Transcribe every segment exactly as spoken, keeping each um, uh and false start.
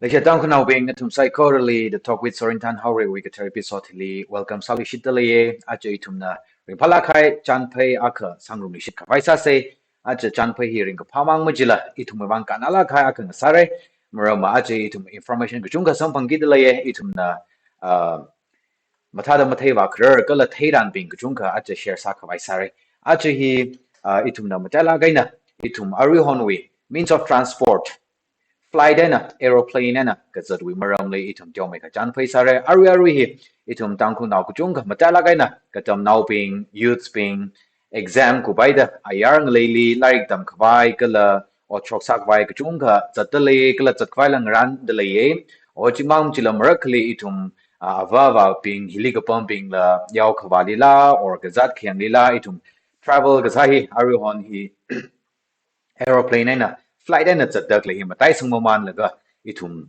Leishiya Tangkhulnaobing, nathum saikorali The Talk with Sorinthan Haoreiwui kathar episode hili welcome sāluishitda leiye. Aja ithumna ringphālāk kahai chānphei akha sāngarumluishit khavai sāsei. Aja chānphei hi ringkaphā mang majila, ithumwui vang kannālāk kahai akha ngasārai. Maramva aja ithum information kachungkha samphangkida leiye. Ithumna, ah, mathāda mathei vākharar kala theiranbing kachungkha aja share sākhavai sārai. Aja hi, ah, ithumna matailāk eina, ithum aruihonwui means of transport, flight eina, aeroplane eina kazatwui maramli ithum teomeikha chānphei sārai. Arui arui hi, ithum Tangkhulnao kachungkha matailāk eina, katamnaobing, youths bing, exam kuphaida, ayar ngaleili, lairik tamkhavai, kala otshok sākhavai kachungkha zatda lei, kala zatkhavai lang randa leiye. O chimang chila marakhali ithum, ah, avā avābing, hili kapambingla, yao khavālila, or kazāt khayanglila, ithum travel kasā hi, aruihon hi, aeroplane eina, flight eina zatda khalei hi mataisangmamanlaga, ithum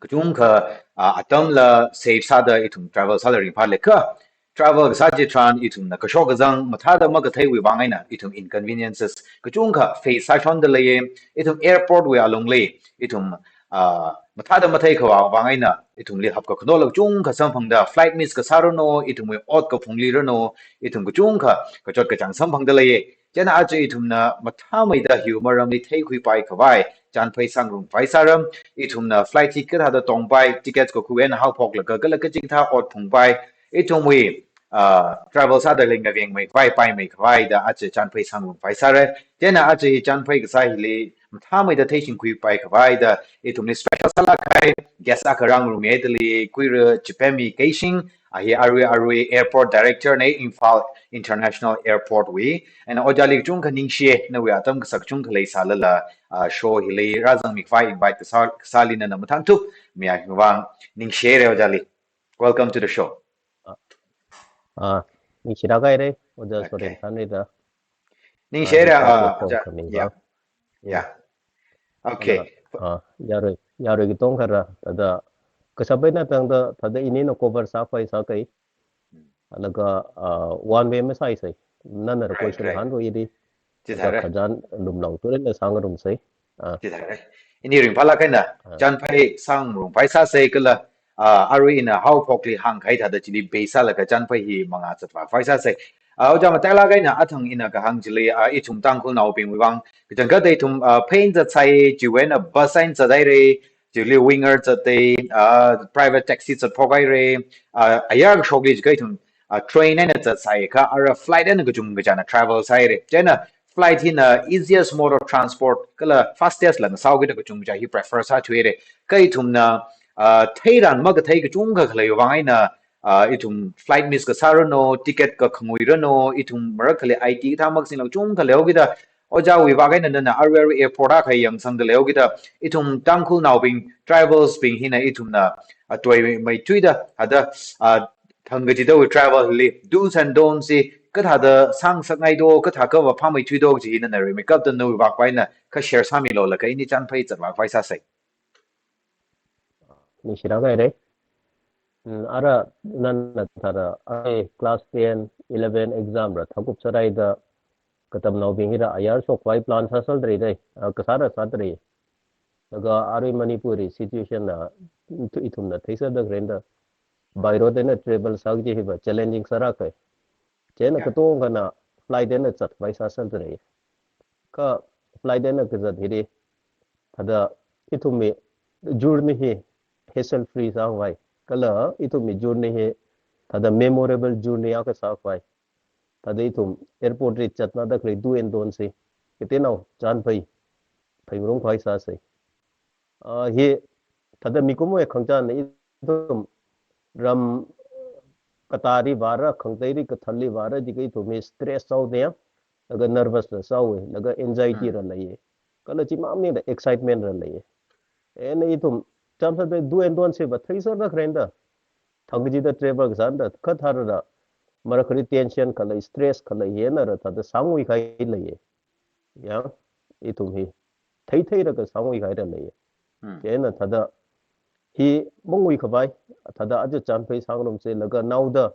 kachungkha, ah, atamla save sāda ithum travel sāda ringphālei kha. Travel kasā chitharan ithumna kashok kazang mathāda makatheiwui vang eina ithum inconveniences kachungkha face sāshonda leiye. Ithum airport wui alungli ithum, ah, mathāda matheikhavā vang eina ithumli hapkakhanola kachungkha samphangda, flight miss kasāranu, ithumwui ot kaphungli ranu, ithum kachungkha kachot kachāng samphangda leiye. Chieina aja ithumna mathāmeida hiwui maramli theikhuipai khavai chānphei sāngarumpai sāra. Ithumna flight hi kathāda tongpai, tickets kakhui eina haophoklaga kala kachikathā ot phungpai, ithumwui, ah, travel sāda lei ngavengmei khavai, paimei khavai da aja chānphei sāngarumpai sāra. Chieina aja hi chānphei kasā hili mathāmeida theishingkhuipai khavai da ithumli special sālāk kahai guest akha rāngarummi dalei, Kuira Chipemmi Keishing, ah, hi arui arui airport director nei Imphal International Airport wui. And ojāli kachungkha ningshiye, nawui atam kasak kachungkha leisālala, ah, show hili rāzangmi khavai invite kasā, kasāli nana mathānthup miya hi vang ningshiye re ojāli. Welcome to the show. Ah, ningshilāk haire, Ojā Okay. Sorinthan da. Ningshiye re, Ah, ah, ojā, ojā, khaming yeah. ba. Yeah. Okay. Thāda, ah, yarui, yarui katonga kharā, thāda, kashap eina tangda, thāda inina cover sākhavai sākahai. Laga, ah, one way masāisei. Nana Right, question right. hānroi di. Chithāra. Thāda khajan lumlong tui eina sāngarumsei. Ah. Chithāra. Ini ringphālāk eina, Ah. chānphei sāngarumpai sāsei kala, ah, arui ina haophokli hāngkahai thāda chili base sālaga chānphei hi mangā zatvāpai sāsei. Ah, ojā matailāk eina athang ina kahāng chili, ah, ithum Tangkhulnaobingwui vang, kachangkhatta ithum, ah, phei eina zatsai, chiwui eina bus eina zat haire, chili Winger zathai, ah, private taxi zatphok haire, ah, ayar kashokli jiakha ithum, ah, train eina zatsai kha, ara flight eina kachungkha chāna travel sāhaire. Chieina flight hina easiest mode of transport, kala fastest la ngasāhaokida kachungkha hi prefer sāthuire. Kha ithumna, ah, theiran makathei kachungkha khaleiwui vang eina, ah, ithum flight miss kasāranu, ticket kakhangui ranu, ithum marakhali I D kathā makasingla kachungkha leihaokida, ojāwui vang eina nana arui arui airport akha yangsangda leihaokida, ithum Tangkhulnaobing, tribals bing hina ithumna, ah, tuimeithuida, thāda, ah, thangkachida travel li, do's and don'ts hi, kathāda sāngasakngai do, kathākha vāphāmeithui do, chi hi nana rimeikapta nawui vang eina, kha share sāmilu laga ini chānphei zatvāpai sāsei. Ningshilāk haire. Hmm, ara nana thāda, ai class ten, eleven exam rāthakup sāraida, katamnaobing hira ayar shokkhavai plan sāsālda rei dai, ah, kasā rāsāda rei. Laga arui Manipur wui situation na, ithu-, ithumna theisāda kharenda, by road eina travel sā kaji hiva challenging sālāka. Chieina Yeah. katongkhana flight eina zatkhavai sāsālda rei. Kha flight eina kazat hili, thāda ithumwui journey hi hassle free sākhavai. Kala ithumwui journey hi thāda memorable journey akha sākhavai. Thāda ithum airport li zatnada khalei do and don'ts hi, kateonao chānphei, pheingarumkhavai sāsei. Ah, hi, thāda mikumowui khangachāna ithum ram katāli vāra, khangateili kathāli vāra, jiakha ithum hi stress sāhaoda, laga nervous la sāhaowe, laga anxiety Hmm. rāleiye. Kala chimang maningla excitement rāleiye. Eina ithum, chānphei do and don'ts hiva theisāda kharenda, thangkachida travel kasānda, kha thāda, marakhali tension khalei, stress khalei, hina rā thāda sānguikahai leiye. Ya, ithum hi, theitheilaga sānguikahai rāleiye. Hmm. Chieina thāda, hi manguikhavai, thāda aja chānphei sāngarumsei laga naoda,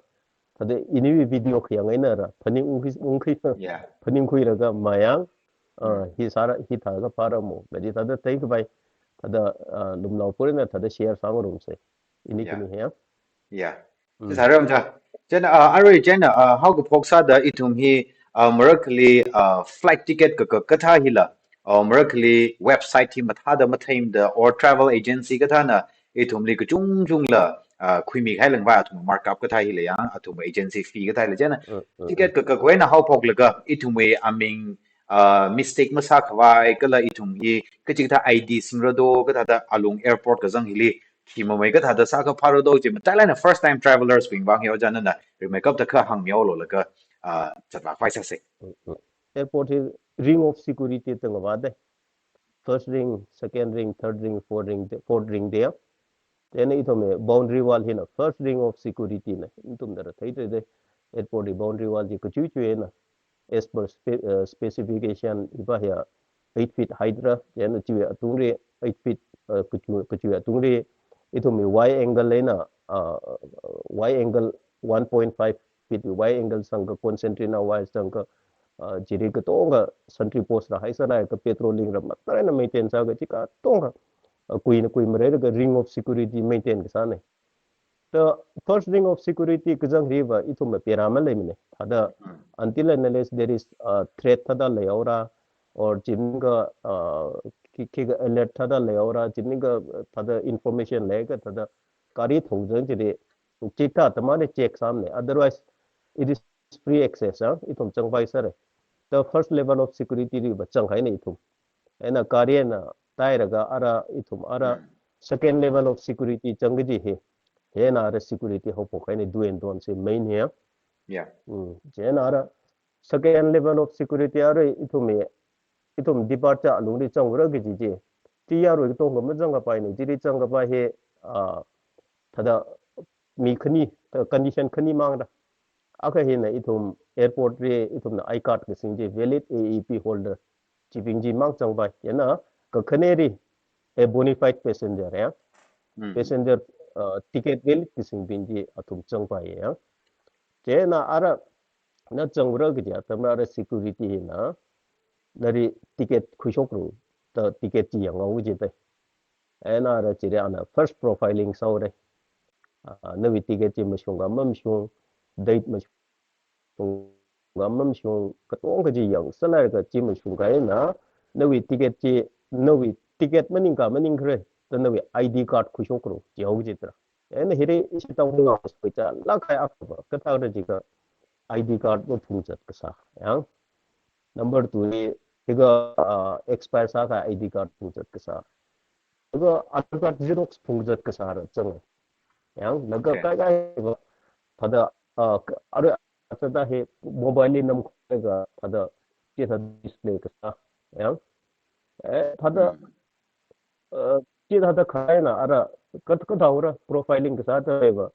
thāda iniwui video khayang eina rā, phaning ungkhui, ungkhui, Yeah. phaningkhuilaga mayang, ah, Hmm. hi sāra, hithākha phāramo, kadi thāda theikhavai, thāda, uh, lumlao purina thāda share sāngarumsa. Ini Yeah. kini he. Yeah. Mm. Sāram cha. Chieina, uh, arui chieina, uh, haokaphok sāda ithum hi, uh, marakali, uh, flight ticket ka, ka, kathā hila, uh, marakali website hi mathāda matheimada or travel agency kathāna ithumli kachungchungla, uh, khuimi khailangva athum markup kathā hila yang, athum agency fee kathā hila chieina. Mm, mm, Ticket mm. ka, ka, khuina haophoklaga ithumwui aming, uh, mistake masākhavai kala ithum hi kachikathā I D singrado kathāda alung airport kazang hili khi mamai kathāda sākha phārado chi, matailāk eina first time travelers bing vang hi ojā nana rimeikapta kha hāngmihaololaga, ah, zatvākhavai sāsa. Mm, mm. Airport hi ring of security tangavāda. First ring, second ring, third ring, fourth ring, fourth ring da. Then ithumwui boundary wall hina first ring of security na. Ithum dara theida. Airport hi boundary wall chi kachuichui na. As per spe-, uh, specification, iva hiya eight feet height ra, chieina chiwui atungli eight feet, uh, kachu-, kachuwui atungli, ithumwui wide angle eina, uh, wide angle one point five feet wide angle sangkha concentric na wire sangkha, uh, chili katonga sentry post rāhaisālaga patrolling ra matailāk eina maintain sākha chi katonga, uh, kuina kui mareilaga ring of security maintain kasāna. The first ring of security kazang hiva ithumna pera maleimana. Thāda Mm. until and unless there is a threat thāda leihaora, or chimningkha, uh, khi, khikha alert thāda leihaora, chimningkha, uh, thāda information leikha thāda gari thongzang chili, chithā tamani check sāmana. Otherwise, it is free access, ah, ithum changpaisāra. The first level of security hiva changhaina ithum. Eina gari eina tailaga ara ithum ara Mm. second level of security chang kaji hi. Hina ara security haophok eina do and don't si main hi. Yeah. Mm. Chieina ara second level of security ara ithum hi, ithum departure alungli changura kaji chi. Chi yarui katonga mazangkapaina, chili zangkapai hi, ah, thāda mi khani, thāda condition khani mangda. Akha hina ithum airport li ithumna I card kasing chi valid A E P holder. Chibing chi mang zangpai. Chieina kakhaneli a bona fide passenger ya. Mm. Passenger, uh, ticket valid kasingbing chi athum zangpai ya. Chieina ara na zangra kaji atamla ara security hina nali ticket khuishoklu da ticket chi yanghaowa jida. Eina ara chili ana first profiling sāhaora. Ah, nawui ticket chi mashunga mamashung, date mashunga mamashung, katonga chi yangsālaga chi mashungkha eina, nawui ticket chi, nawui ticket maningkha maningkhare, da nawui I D card khuishoklu, jihaowa jida. Eina hili ishi Tangkhul ngasoicha lākkahai akhava, kathāda jiakha I D card maphungzat kasā. Yang, number two li, hiakha, ah, expire sākahai I D card phungzat kasā. Laga Aadhaar card xerox phungzat kasā ra zanga. Yang, laga Okay. kaikhaiva, thāda, ah, ka-, ara, thāda hi mobile li namkhuilaga, thāda, chithāda display kasā. Yang, eh, thāda, Mm. uh, chithāda khaina ara, ka, kathāra profiling kasā thāda leiva.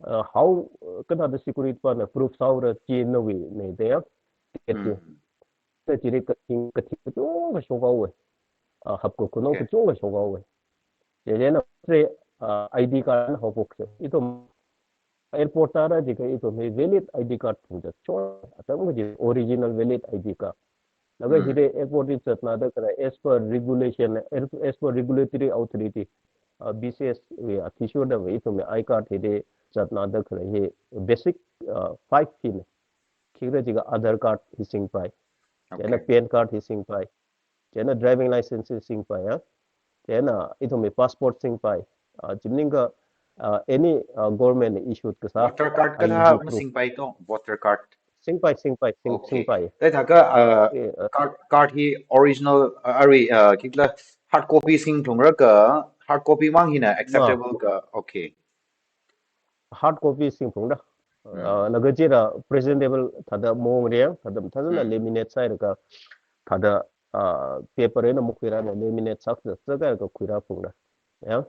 Uh, how, uh, kathāda security pana proof sāhaora chi nawuina da ya. Ticket chi. Mm. Thāda chili kathing, kathing kachungkha shokhaowa. Uh, hapkakhanao Okay. kachungkha shokhaowa. Chieina, uh, I D card haophoksa. Ithum airport tara jiakha ithum hi valid I D card phungzat chon. Atam kaji original valid I D card. Laga Hmm. hili airport li zatnada khare as per regulation, as per regulatory authority, uh, B C S wui athishurdava ithumwui I card hili zatnada khare hi basic, uh, five hina. Khikhala jiakha Aadhaar card hi singpai. Chieina Okay. PAN card hi singpai. Chieina driving license hi singpai ya. Chieina ithumwui passport singpai. Ah, chi maningkha, ah, any, ah, government issued kasā Voter card I D kathā proof. Masingpai to, voter card. Singpai, singpai, sing-, Okay. singpai. Thākha, ah, Eh, ah. card, card hi original, ah, arui, ah, khikhala hard copy singthungra ka, hard copy mang hina Ma. acceptable ka, okay. Hard copy singthungra. Hmm. Ah, laga chila presentable thāda mong riang, thāda, thādala Hmm. laminate sālaga, thāda, ah, paper eina makhuirāla laminate sāksa, sākalaga khuirā phungra. Ya.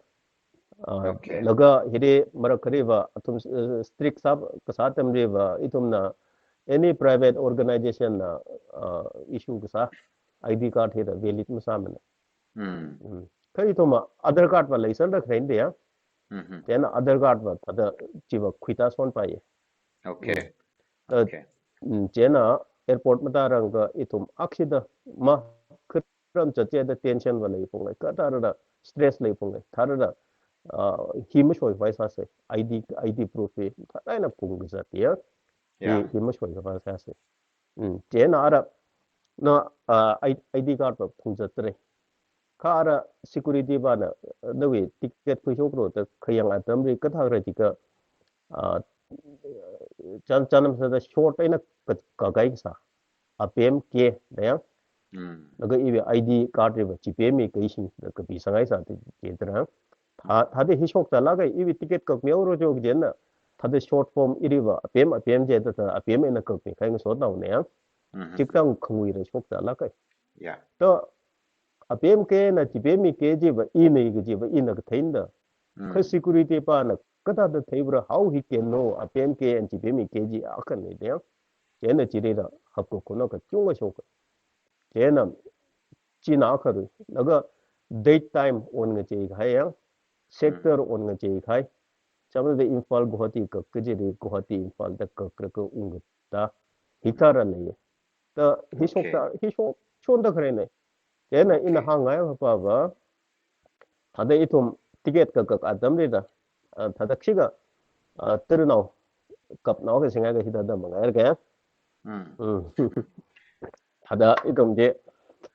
Ah, Okay. laga hili marakkhaliva, athum, eh, strict sā, kasā atamliva, ithumna, any private organization na, ah, issue kasā, I D card hila valid masāmana. Hmm. Hmm. Kha ithumva Aadhaar card va leisānda kharenda ya. Mhm. Chieina Aadhaar card va thāda chiva khuitā shonpai ya. Okay. Hmm. Thāda, Okay. hmm, chieina airport matarangkha ithum akshida ma kha-, ram chat chida tension va leiphunglei, kathāda stress leiphunglei, thāda, ah, hi mashoikhavai sāsei, I D, I D proof hi, thāda eina phungkazat ya. Hi, Yeah. hi mashoikhavai sāsei. Mm, chieina ara, na, ah, I-, I D card va phungzatra. Kha ara security vana, nawui ticket khuishokra da khayang atamli kathāra jiakha, ah, chān-, chānjam sāda short eina ka-, kakai kasā. Apem ke, da ya. Mm. Laga iwui I D card riva chipemmi kaising da kapisāngai sā ti, chitra. Tha, thāda hi shokzālaga iwui ticket kakmihaora jo kajina. Thāda short form iriva, apem, apem jida thāda, apem eina kakmi khai ngasotnaona ya. Mhm. Chikathā khanguira shokzālaga. Yeah. To, apem ke na chipemmi ke jiva, ina kajiva, ina katheinda. Mm. Kha security pana, kathāda theibra, how he can know, apem ke and chipemmi ke ji akhana da ya. Chieina chirida, hapkakhui na kachungkha shoka. Chieina, china kharui. Laga date time on ngacheikahai ya, sector Mm. on ngacheikahai. Chānjamda Imphal Guwahati kak kajili Guwahati Imphal da kakra ka ungkata. Hithāra lei. Ta hi shok Okay. ta, hi shok, shonda kharena. Chieina ina Okay. hāngngai hapava. Thāda ithum ticket kakak atamli da. Ah, thāda khikha, ah, tirnao, kapnao kasingai ka hithāda mangaira ka. Mm. Mm. Thāda ithum chi,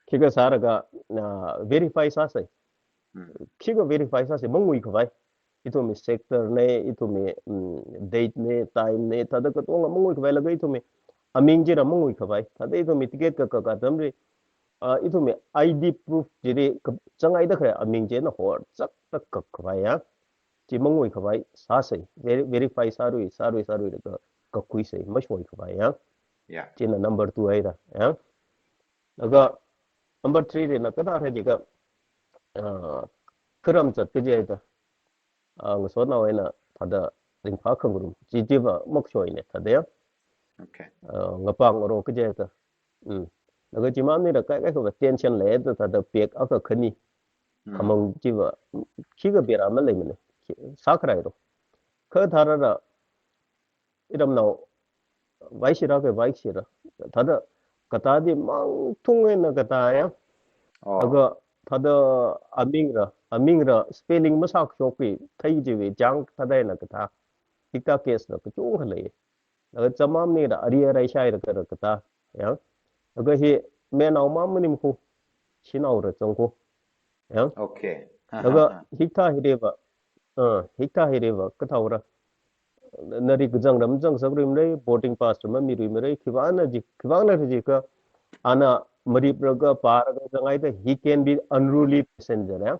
khikha sālaga, ah, verify sāsei. Mm. Khikha verify sāsei, manguikhavai. Ithumwui sector na, ithumwui, mm, date na, time na, thāda katonga manguikhavaila ka ithumwui aming chira manguikhavai. Thāda ithumwui ticket kakak atamli, ah, ithumwui I D proof chili ka-, chāngaida khare aming china horzakta kakkhavai ya. Chi manguikhavai sāsei, veri-, verify sārui, sārui, sārui laga kakhuisei, mashoikhavai ya. Yeah. China number two haira, ya. Laga number three lina kathāra jiakha, ah, kharam chat kaji haida, ah, ngasotnao eina thāda ringphā khangarum. Chi chiva makshoina thāda ya. Okay. Ah, ngapāng aro kaji haida. Mm. Laga chimamnida kaikai khava tension leida thāda pek akha khani. Mm. Khamang chiva, khikha bera maleimana. Khi-, sākharairo. Kha thārara, iramnao, vaishira ke vaishira. Thāda, katā di mangthung eina katā ya. Oh. Laga, thāda amingra, amingra, spelling masāshokki, thei jiwui chang thāda eina katā. Hikathā case la kachungkha lei. Laga chānjamnida ari arai shaira kara katā. Ya. Laga hi, menao mang maningkhu, shanaora zangkhu. Ya. Okay. Laga hikathā hiriva, ah, hikathā hiriva, kathāora. Nali kazang ram zangsak rimrei, boarding pass ram mamiruimarei, khivāngna ji, khivāngna jiakha, ana maripraga, pāraga zangaida, he can be unruly passenger, ya.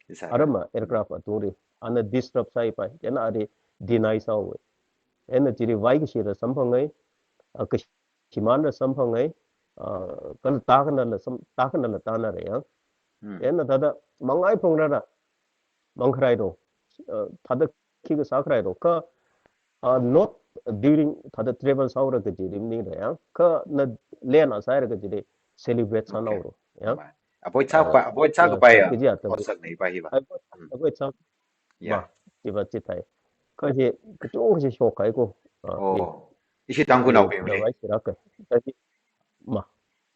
Yes, sir. Aram aircraft atungli, ana disturb sāpai, chieina ali deny sāhaowa. Chieina chili vaikashila samphangai, ah, kashimānla samphangai, ah, kala tākhanala sam-, tākhanala tānara ya. Hmm. Chieina thāda mangai phungrara, mangkharairo, ah, thāda khikha sākharairo, kha, ah, not during thāda travel sāhaora kaji ri maningra ya, kha na lena sāhaira kajili celebrate Okay. sānaoro, ya. Avoid sākhavai, Ah, avoid ah, sākhavai ya, kaji atam. Horsaknei pa hiva. Avoid, Hmm. avoid sā, Yeah. ma, chiva chithei. Kha hi, kachungkha shokhaiko. Ah, Oh. Ishi Tangkhulnao bingli. Vaishira ka. Thāda hi, ma.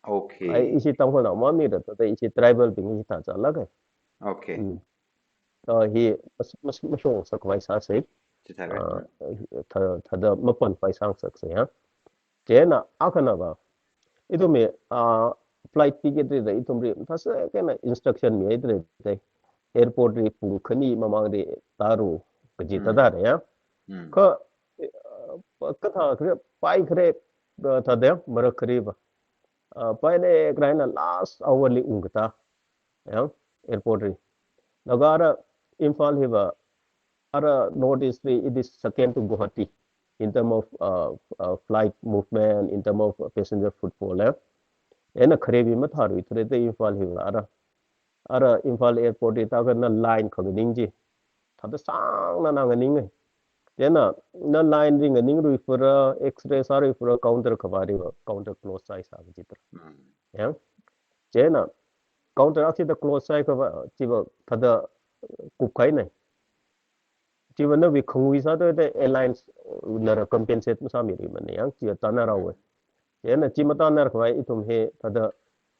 Okay. Ai, ishi Tangkhulnao mamida, thāda ishi tribal bing hithā zālaga. Okay. Hmm. Ah, hi mas-, mas-, mashong sākhavai sāsei. Chithāra. Ah, thā-, thāda mapanpai sāngasaksa ya. Chieina akhanava, ithumwui, ah, flight ticket rida ithumli, thāsa kena instruction mihaida lei. Airport li pung khani mamangli tālu kaji Hmm. thādara ya. Hmm. Kha, ah, kathā khare, pai khare, ah, thāda ya, marak khare va. Ah, pai ne karaina last hour li ungkatā. Ya, airport li. Laga ara Imphal hiva, ara North East li, it is second to Guwahati in term of, uh, uh, flight movement, in term of passenger footfall, eh. Chieina kharewui mathāluithura da Imphal hiva ara. Ara Imphal airport li tākha na line khanganing chi. Thāda sāngna na nganinga. Chieina na line li nganingluiphura, X-ray sāluiphura, counter khavāli va, counter close sāhaisa kajitra. Hmm. Ya. Chieina, counter akhada close sāhaikhava, chiva thāda kupkhaina. Chiva nawui khangui sāda da airlines nara compensate masāmiluimana ya, chiva tānarāhaowa. Chieina chi matānarkhavai ithum hi thāda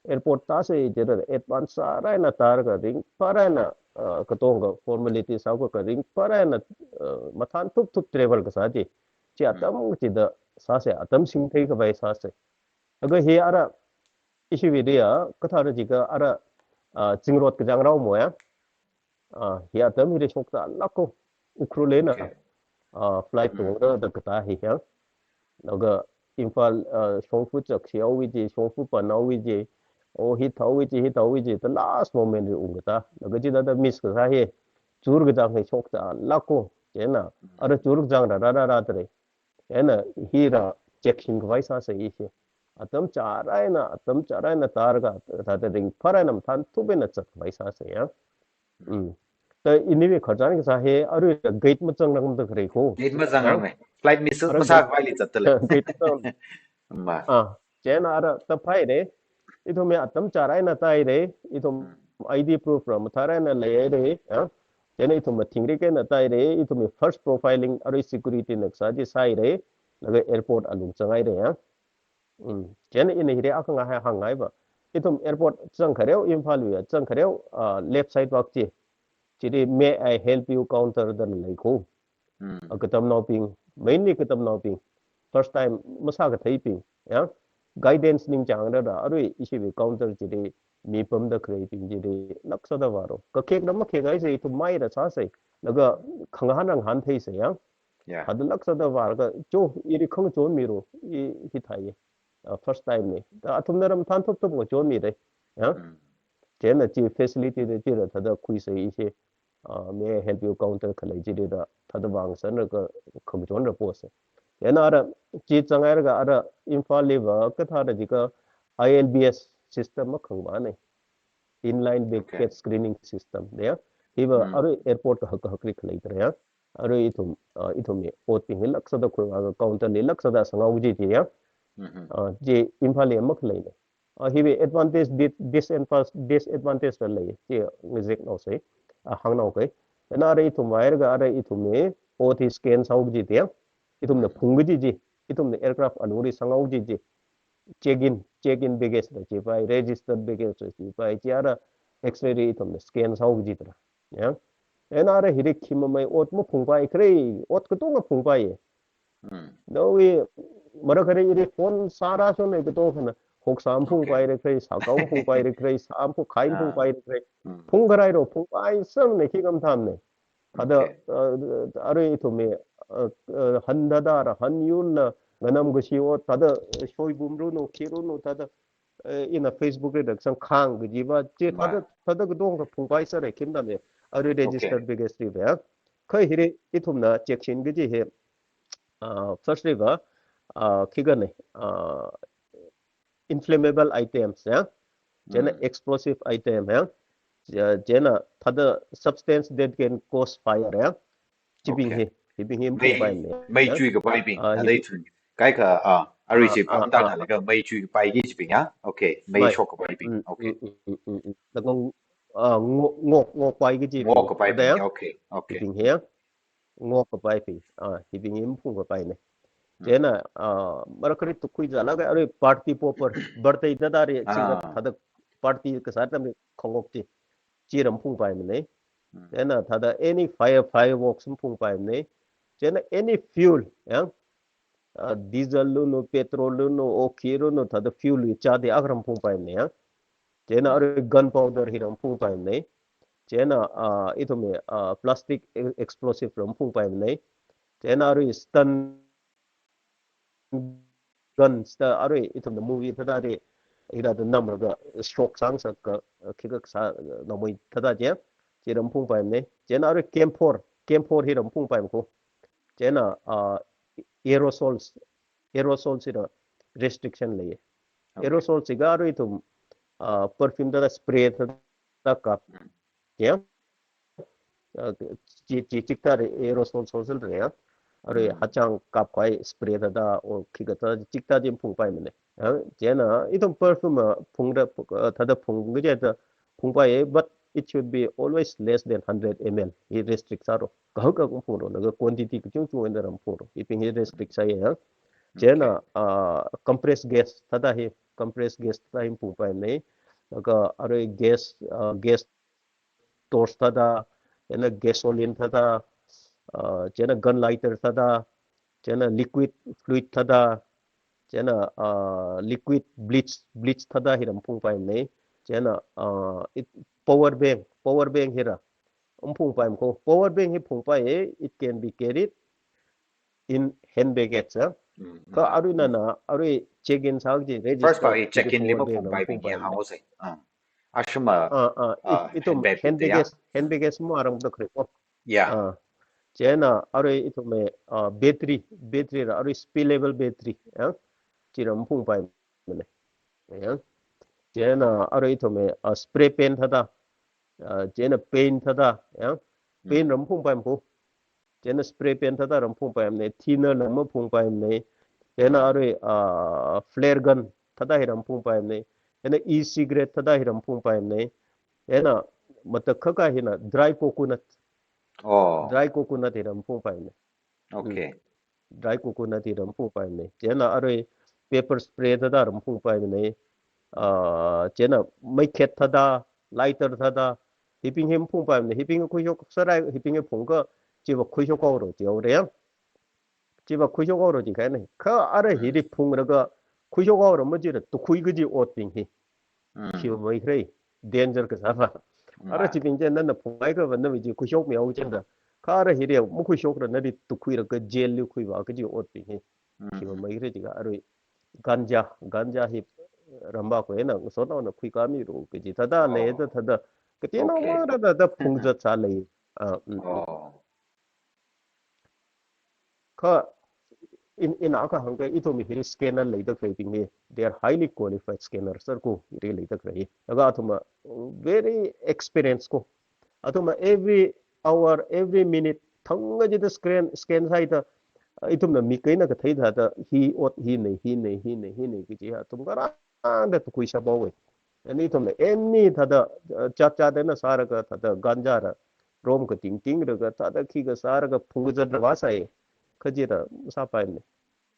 airport tāsei jida advance sārai eina tārga ringphārai eina, uh, katonga formality sākhuiga ringphārai eina, uh, mathān thup thup travel kasā chi. Chi atam chida sāsei, atam singthei khavai sāsei. Laga hi ara issue video kathāra jiakha ara, uh, zingrot kachāng rao mo ya. Ah, hi atam hi de shokta lako. Ukhrul eina, okay, ah, flight, mm, tongda da katā hi ya. Laga Imphal, ah, shongfa chak si au wi ji, shongfa pan au wi ji. O hi thau wi ji, hi thau wi ji. The last moment ri ung katā. Laga jida da miss kasā hi. Chur kachāng hi shokta lako. Chieina, mm, ara chur kachāng ra ra ra ra tare. Eina hira check sing khavai sāsei ishi. Atam chārai eina, atam chārai eina tārga, thāda ringphārai eina mathān thup eina zat khavai sāsei ya. Mm. Ta iniwui khararchan kasā hi, arui gate mazangrangda khalei ko. Gate mazangrang, ah, mei. Flight miss ara masā gate, khavai li zatda lei. Gate mazang. Ma. Ah, chieina ara ta phai de. Ithumwui atam chārai eina tāi de. Ithum, mm, I D proof ra mathārai eina lei de. Ah. Chieina ithum mathingrik eina tāi de. Ithumwui first profiling arui security na kasā chi sāi de. Laga airport alung zangai de ya. Mm. Chieina ina hi de akha ngahai hāngngai ba. Ithum airport zang khareo, Imphal wui zang khareo, ah, left side vak chi. Chili "May I help you" counter da lei ko. Mm. Ah, katamnaobing, mainly katamnaobing. First time masā katheibing, ya. Guidance ningchāngda da, arui ishiwui counter chili mi pamda khaleibing chili laksada vāro. Kakhek da makhek haisei, ithum maida sāsei. Laga khangahān rangahān theisei ya. Yeah. Thāda laksada vālaga, "Cho, iri khangachon miro, i hithāi. Ah, first time ne." Ta athumna ram mathān thup thup ngachon mi de. Ya. Mm. Chieina chi facility de chila thāda khuisei ishi. Ah, "May I help you" counter khalei chili da thāda vāngasakra khangachonra posei. Chieina ara chi zanghailaga ara Imphal liva kathāra jiakha I L B S system makhangmane. Inline, okay, baggage screening system de ya. Hiva, mm, arui airport kahak kahakli khalei tare ya. Arui ithum, ah, ithumwui otbing hi laksada khuilaga counter li laksada sangao ji chi ya. Mm-hmm. Ah, chi Imphal li makhaleine. Ah, hiwui advantage, di-, disadvantage, disadvantage la lei. Chi ngazek naosei. Ah, hāngnao kai. Chieina ara ithum vāhailaga ara ithumwui ot hi scan sāo kaji chi ya. Ithumna, mm, phung kaji chi. Ithumna aircraft alungli sangao kaji chi. Check in, check in baggage la chipai, registered baggage la chipai. Chi ara X-ray li ithumna scan sāo kaji tara. Ya. Chieina ara hili khi mamei ot maphungpai khalei, ot katonga phungpai ye. Mm. Nawui, mara khalei iri phone sāra sone katonga khana, hoksā maphungpai, okay, re khalei, sākao maphungpai re khalei, sā maphung khai, ah, maphungpai re khalei. Mm. Phungkharai ro, phungpai sāmane, khi kam tham ne. Thāda, okay, uh, arui ithumwui, uh, uh, han thāda ra, han yurla, nganam kashi ot, thāda, uh, shoibum runu, khi runu, thāda, eh, ina Facebook li da kasang khang kaji va, chi, ma, thāda, thāda katonga phungpai sāre, khim tam ne, arui, okay, registered baggage li va. Kha hili ithumna check sing kaji hi, ah, first li va, ah, khi kane, ah, inflammable items ya. Chieina, mm, explosive item ya. Chie-, chieina thāda substance that can cause fire ya. Chibing, okay, hi, hibing hi mei, phungpai ne. Mei ya. Chui kapaibing, ah, a hibing. Dai chun. Kaikha, ah, arui, ah, chi, ah, pamda, ah, na laga mei chui kapai kaji chibing ya. Okay, mei, mei shok kapaibing. Mm, okay. Mm, mm, mm, mm, mm. Laga, ah, ngok, ngok, ngokpai kaji. Ngok kapaibing, ada ya. Okay, okay. Hibing hi ya. Ngok kapaibing. Ah, hibing hi maphung kapai ne. Mm. Chieina, ah, mara khalei tukhui zala ka arui party popper, birthday thāda ri, ah, singda thāda party kasā tam khangok chi. Chi ram phungpai mane. Mm. Chieina thāda any fire, fireworks maphungpai mane. Chieina any fuel, ya. Ah, diesel lunu, petrol lunu, o khi lunu, thāda fuel li chāda akha ram phungpai mane, ya. Chieina, mm, arui gunpowder hi ram phungpai mane. Chieina, ah, ithumwui, ah, plastic e-, explosive ram phungpai mane. Chieina arui stun guns da arui ithumna movie thāda de, hithāda namlaga stroke sāngasaka, khikha sā, namoi thāda chi, chi ram phungpai mane. Chieina arui camphor, camphor hi ram phungpai mako. Chieina, ah, aerosols, aerosols hila restriction lei. Okay. Aerosols jiakha arui ithum, ah, perfume thāda spray thāda kap. Mm. Ya. Ah, chi, chi, chithāda aerosol, sol, sol ya. Arui, mm, hachang kapkahai spray thāda, o khikha thāda, chithāda chi phungpai mane. Ya, chieina, ithum perfume, ah, phungda, ah, thāda phung kaji thāda phungpai, but it should be always less than hundred M L. Hi restrict sāro. Kahak kahak phungro, laga quantity kachungchung eina ram phungro. Hibing hi restrict sāya. Chieina, okay, ah, compressed gas thāda hi, compressed gas thāda hi phungpai mane. laga arui gas, uh, gas torch thāda, chieina gasoline thāda, uh, chieina gun lighter thāda, chieina liquid fluid thāda, chieina, uh, liquid bleach, bleach thāda hi ramphungpaimana. Chieina, uh, it, power bank, power bank hi ra ramphungpaim ko. Power bank hi phungpai, it can be carried in hand baggage, ah. Mm, Kha mm, arui mm. nana, arui check-in sāki ji, First register pa i check-in li power bank maphungpai bing hi ramphungpaimana. Hao se. Ah. Ashuma, Ah, ah, ah, it, ithum handbag hand bing te ya. baggage, hand baggage maramda kharei ko. Yeah. Ah. Chieina arui ithum e, ah, battery, battery ra arui spillable battery, ya. Chi ramphungpaimana. Ya. Chieina arui ithum e, ah, spray paint thāda, ah, chieina paint thāda, ya. Paint Mm. ramphungpaim ko. Chieina spray paint thāda ramphungpaimana, thinner la maphungpaimana. Chieina Mm. arui, ah, flare gun thāda hi ramphungpaimana. Chieina e-cigarette thāda hi ramphungpaimana. Chieina matakhak hina dry coconut. Oh. Dry coconut hi ramphungpaimana. Okay. Dry coconut hi ramphungpaimana. Chieina arui pepper spray thāda ramphungpaimana. Ah, chieina meikhet thāda, lighter thāda, hibing hi maphungpaimana. Hibing khuishok sārai, hibing phungkha, chiva khuishok haora jihaora ya. Chiva khuishok haora jikahaina. Kha ara Mm. hili phungraga khuishok haora majira tukhui kaji otbing hi. Mm. Khiva maikharei, danger kasā va. Ara Mm. chibing chi nana phungmei kava nava chi khuishokmi haochang da. Kha ara hili makhuishokra nali tukhuiraga jail li khuiva kaji otbing hi. Mm. Khiva maikharei jikha arui ganja, ganja hi ramva ko eina ngasotnaona khuikāmira kaji. Thāda lei Oh. da thāda. Kateonao Okay. mara da da phungzat sālei. Ah, mm, mm. Oh. Kha in, ina kahāngkha ithum hili scanner leida khaleibing hi, they are highly qualified scanner sir ko hili leida khalei. Laga athum very experienced ko. Athum every hour, every minute, thang kachida scan, scan sāhaida, ithumna mik eina kathei thāda, hi ot, hina, hina, hina, hina, kaji athum ngarānda tukhuishap haowa. Chieina ithumna any thāda, uh, chat chat eina sālaga thāda ganja ra, rom kating tinglaga thāda khikha sālaga phungzatra vāsai. Kha chira masāpaimana.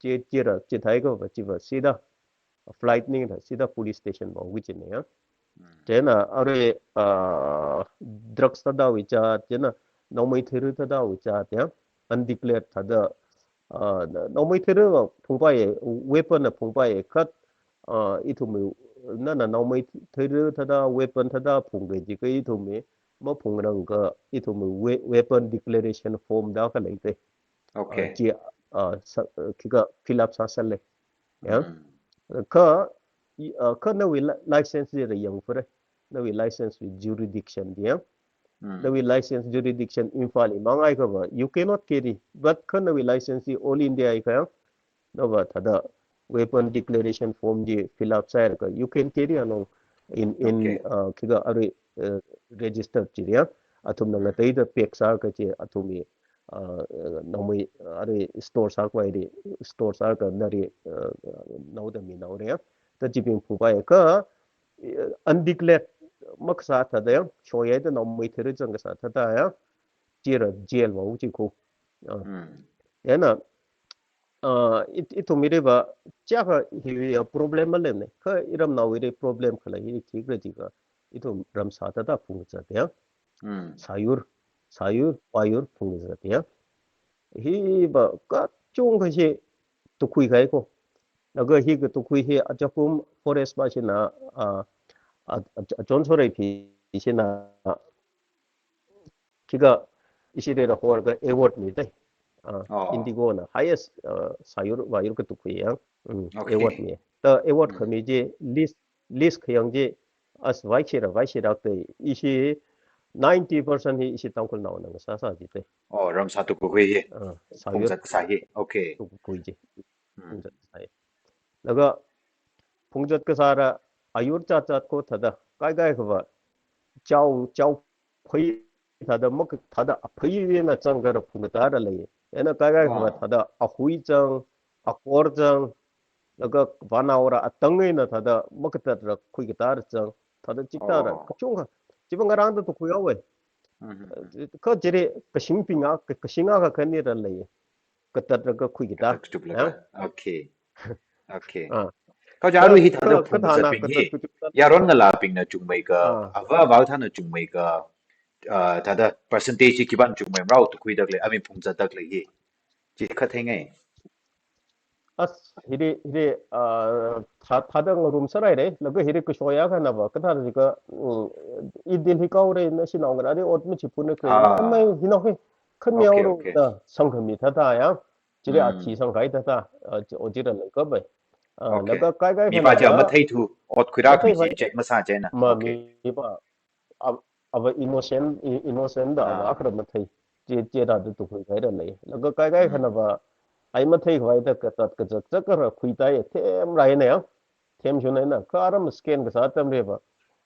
Chi, chira, chithāi kava, chiva sida, flight maningla sida police station vāu kajina ya. Mm. Chieina arui, ah, drugs thādawui chat, chieina naomeithuira thādawui chat ya. Undeclared thāda, ah, naomeithuira va phungpai, weapon na phungpai kha, ah, ithumwui, nana naomeithuira thāda, weapon thāda phungki jikha ithumwui, maphungrangkha ithumwui we-, weapon declaration form da khalei te. Okay. Ah, chi, ah, sā, ah, khikha fill up sāsālei. Ya. Mm. Kha, i, ah, kha nawui li-, license chira yangphara. Nawui license wui jurisdiction di ya. Mm. Nawui license jurisdiction Imphal li mang haikha va, you cannot carry. But kha nawui license chi All India haikha ya. Nava thāda weapon declaration form chi fill up sālaga, you can carry along in, in, Okay. uh, khikha arui, uh, register chili ya. Athumna Mm. ngateida pack sālaga chi athumwui, uh, uh, naomei, uh, arui store sākhavai li, store sālaga nali, uh, uh, naoda minaora ya. Thāda chibing phungpai kha, uh, undeclared makasā thāda ya, shoyaida naomeithuira zang kasā thāda ya, chira jail vāu ji ko. Ah. Mm. Chieina, ah, it-, ithum hili va, chiyākha hiwui problem maleimana. Kha iramnaowuili problem khalei hi khikhala jikha, ithum ramsā thāda phungzat ya. Mm. Sāyur, sāyur, pāyur phungzat ya. Hi va kachungkha hi tukhui kahai ko. Laga hi katukhui hi ajakum forest va shina, ah, a, a, a, John Soreiphi shina, khikha ishili rāhorlaga award mi te. Ah, Oh. Indigo na highest, ah, sāyur, vāyur katukhui ya. Mm, Okay. Award mi. Thāda award Mm. khami chi list, list khayang chi as vaishira, vaishira te ishi ninety percent hi ishi Tangkhulnaona ngasāsā ji te. Oh, ramsā tukhui hi. Ah, sāyur Phungzat kasā hi. Okay. tukhui ji. Mm. Phungzat kasā hi. Laga phungzat kasāla ayur chat chat ko thāda, kaikha kha va, chao, chao phei thāda mak-, thāda aphei eina zangkhala phungkatā lei. Chieina kaikha kha va Ah. thāda ahui zang, akor zang, laga vānaora atang eina thāda makatatra khuikatā zang, thāda chithāda Oh. kachungkha. Chiva ngarānda tukhui haowa. Mm-hmm. Kha chili kashingbing a, ka-, kashing akha khanira lei. Katatraga khuikatā. Katak tup Ya? laga. Okay. Okay. Ah. Kha ja arui hi thāda phungzatbing hi, yaron ngalābingna chungmei ka, ava avāthāna chungmei ka, ah, thāda percentage hi khipāna chungmei marao tukhuida khalei, I mean phungzatda khalei hi. Chi khatheingai. As, hili, hili, ah, thā, thāda ngarumsārai re, laga hili kashoya khanava, kathāda jiakha, mm, i Delhi kaore, nashi naongarāli ot machiphun khalei, amai hina he, khamiao ro, da, sangkhami thāda ya, chili athi sangkhai thāda, ah, chi, o chila leikapai. Ah, laga kaikai khanava, mathei thu, ot khuirā mathei kami chi, check masā chieina. Ma, mipā, a, ava innocent, i-, innocent da, ava akhara mathei. Chi, chi thāda tukhuikhaira lei. Laga kaikai khanava, ai matheikhavai da kazat kazak zak kara khuitai, themrai na ya. Themshun na, kha aram scan kasā atamliva.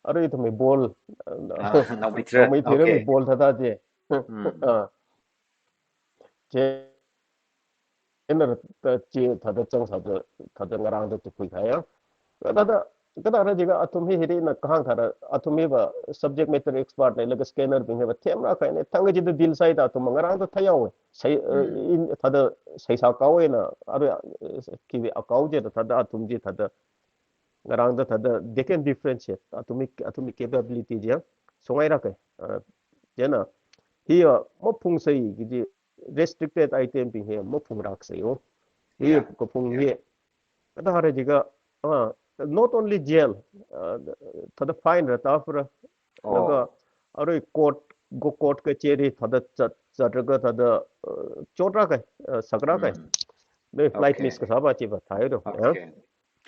Arui ithumwui ball, ah, naomeithei, naomeithei ball thāda chi. Ah. Chieina thāda chi thāda chang sāda, thāda ngarāngda tukhuikahai ya. Thāda, kathāda jiakha athum hi hili ina kahāng thāda, athum hiva subject matter expert na, laga scanner bing hiva themrākahai na, thang kachida deal sāhaida athum ngarāngda theihaowa. Sai, eh, in, thāda saisā kahaina, arui, eh, kivi akao chida thāda athum chi thāda ngarāngda thāda, they can differentiate. Athumwui, athumwui capability chi ya, songairākahai. Ah, chieina, hi ya, maphungsei kaji, restricted item bing hi maphungrāksei yo. Hi kaphung hi, kathāda jiakha, ah, not only jail, ah, thāda fine rātāphara. Laga arui court, go court kachari thāda zat, zatraga thāda, ah, chotrākahai, ah, sakrākahai. Nei flight miss kasāva chiva thāhaira. Ya.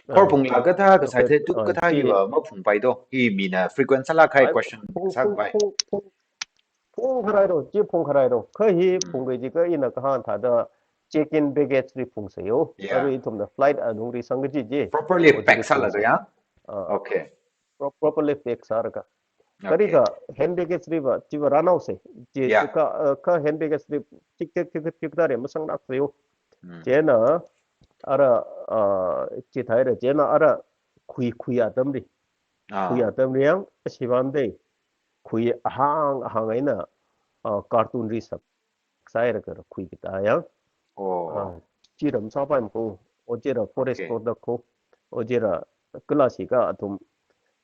Khorphungla kathā kasā thei, tu kathā hiva maphungpai do. Hi mina frequent sālākkahai question sāpai. Phung, phung, phung, phungkharai ro, chi phungkharai ro. Kha hi phungki jiakha ina kahāng thāda check-in baggage li phungsei yo. Arui ithumna flight alungli sangkaji chi. Properly pack sālaga ya? Ah. Okay. Pro-, properly pack sālaga. Kha arui kha hand baggage liva, chiva rānhaosei. Chi, chi kha, uh, kha hand baggage li tik tik tik tik tare masanglāksei yo. Chieina, ara, uh, chi thaira, chieina ara khui, khui atamli. Khui atamli yang, ashivamdei. Khui ahāng, ahāng eina, uh, carton li sak sāhaira kha khui kita ya. Oh. Ah, chi ram sāpai mako, o chila forest product ko, o chila kala shikha athum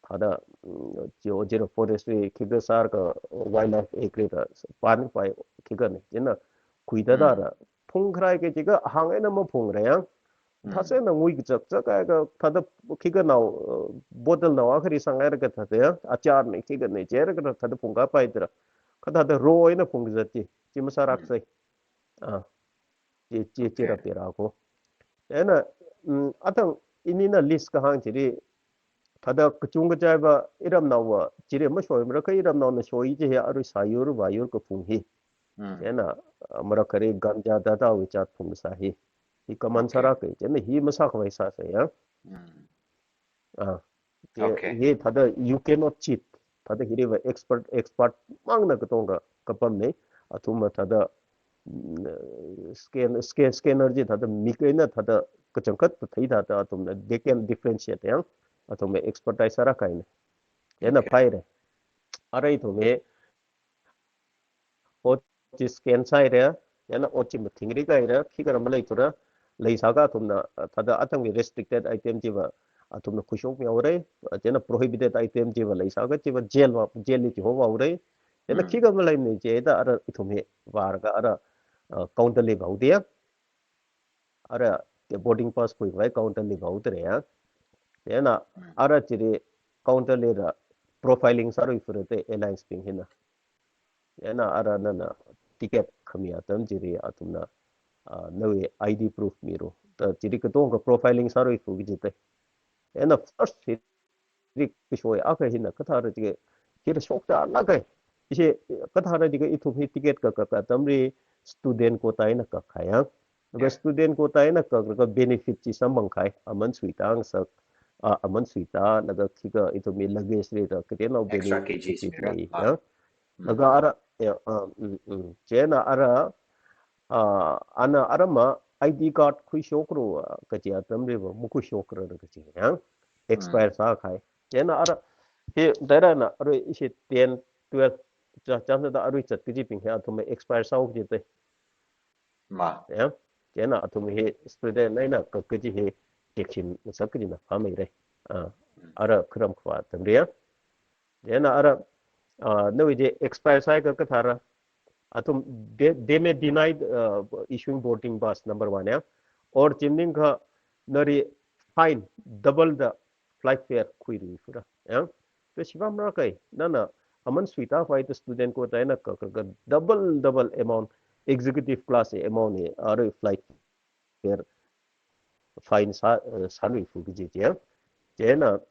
thāda, mm, chi o chila forest li khikha sālaga wildlife act li da pan pai khikha ni. Chieina khui thāda ra, phungkharai kaji kha hāng eina maphungra ya. Thāsāna ngui kazak zak kha, kha thāda khikha nao, uh, bottle nao akhali sanghaira kha thāda ya, achar ni khikha ni chieina kha thāda phungkapai tara. Kha thāda raw eina phungkazat chi, chi masārāksei. Ah, chi, chi, chi rāpira ko. Eina, mm, athang inina list kahāng chili, thāda kachungkha chiva iramnaova, chili mashoimara kha iramnaona shoi chi hi arui sāyur vāyur kaphung hi. Chieina, ah, marakhali ganja thāda wui chat phungsā hi. Hi kaman sārākahai, chieina hi masākhavai sāsei ya. Ah, chi, hi thāda you cannot cheat. Thāda hiliva expert, expert mangna katonga kapam nei. Athumva thāda, mm, scan, scan, scanner chi thāda mik eina thāda kachangkhat thei thāda athumna they can differentiate ya. Athumva expertise sārākahai nei. Chieina phaira. Ara ithumva ot chi scan sāhaira, chieina ot chi mathingri kahaira, khikha maleithura, leisākha athumna, thāda athangwui restricted item chiva, athumna khuishokmihaora, chieina prohibited item chiva leisākha chiva jail va, jail li chihohaora, chieina khikha maleimana chida ara ithum hi vālaga ara, uh, counter li vāhaoda ya. Ara, te boarding pass khuikhavai counter li vāhaoda ya. Chieina, ara chili counter li ra profiling sāluiphura te airlines bing hina. Chieina ara nana ticket khami atam chili athumna, ah, nawui I D proof mira. Da chili katonga profiling sāluiphu kaji te. Chieina first hi rik kashoi akha hina kathāra jiakha, hira shokta lākkahai. Ishi kathāra jiakha ithum hi ticket kaka atamli student quota eina kakkahai ya. Laga student quota eina kaka benefit chi samphangkahai. Aman suita ngasak, ah, aman suita, laga khikha ithumwui luggage li ra kateonao benefit lei ya. Laga ara, ya, ah, mm, mm. Chieina ara, ah, ana arama I D card khuishokra, ah, kaji atamliva makhuishokra kaji ya. Expire sākahai. Chieina ara, hi, dairana, arui ishi ten, twelve, cha, chānsāda arui zat kajibing hi athum expire sāhaoki te. Ma. Ya. Chieina athum hi student eina kaka kaji hi rejection ngasak kajina phāmeira. Ah, ara kharam khavā atam ria. Chieina ara, ah, nawui chi expire sāhaiakha kathāra. Athum, they, they may deny, uh, issuing boarding pass, number one, ya. Or chi maningakha nali fine, double the flight fare khuirui fura, ya. Chi shibam rākahai, nana aman suitākhavai ta student quota eina kaka, ka double, double amount, executive class amount hi, arui flight fare fine sā, eh, sāluifa kaji chi, ya. Chieina,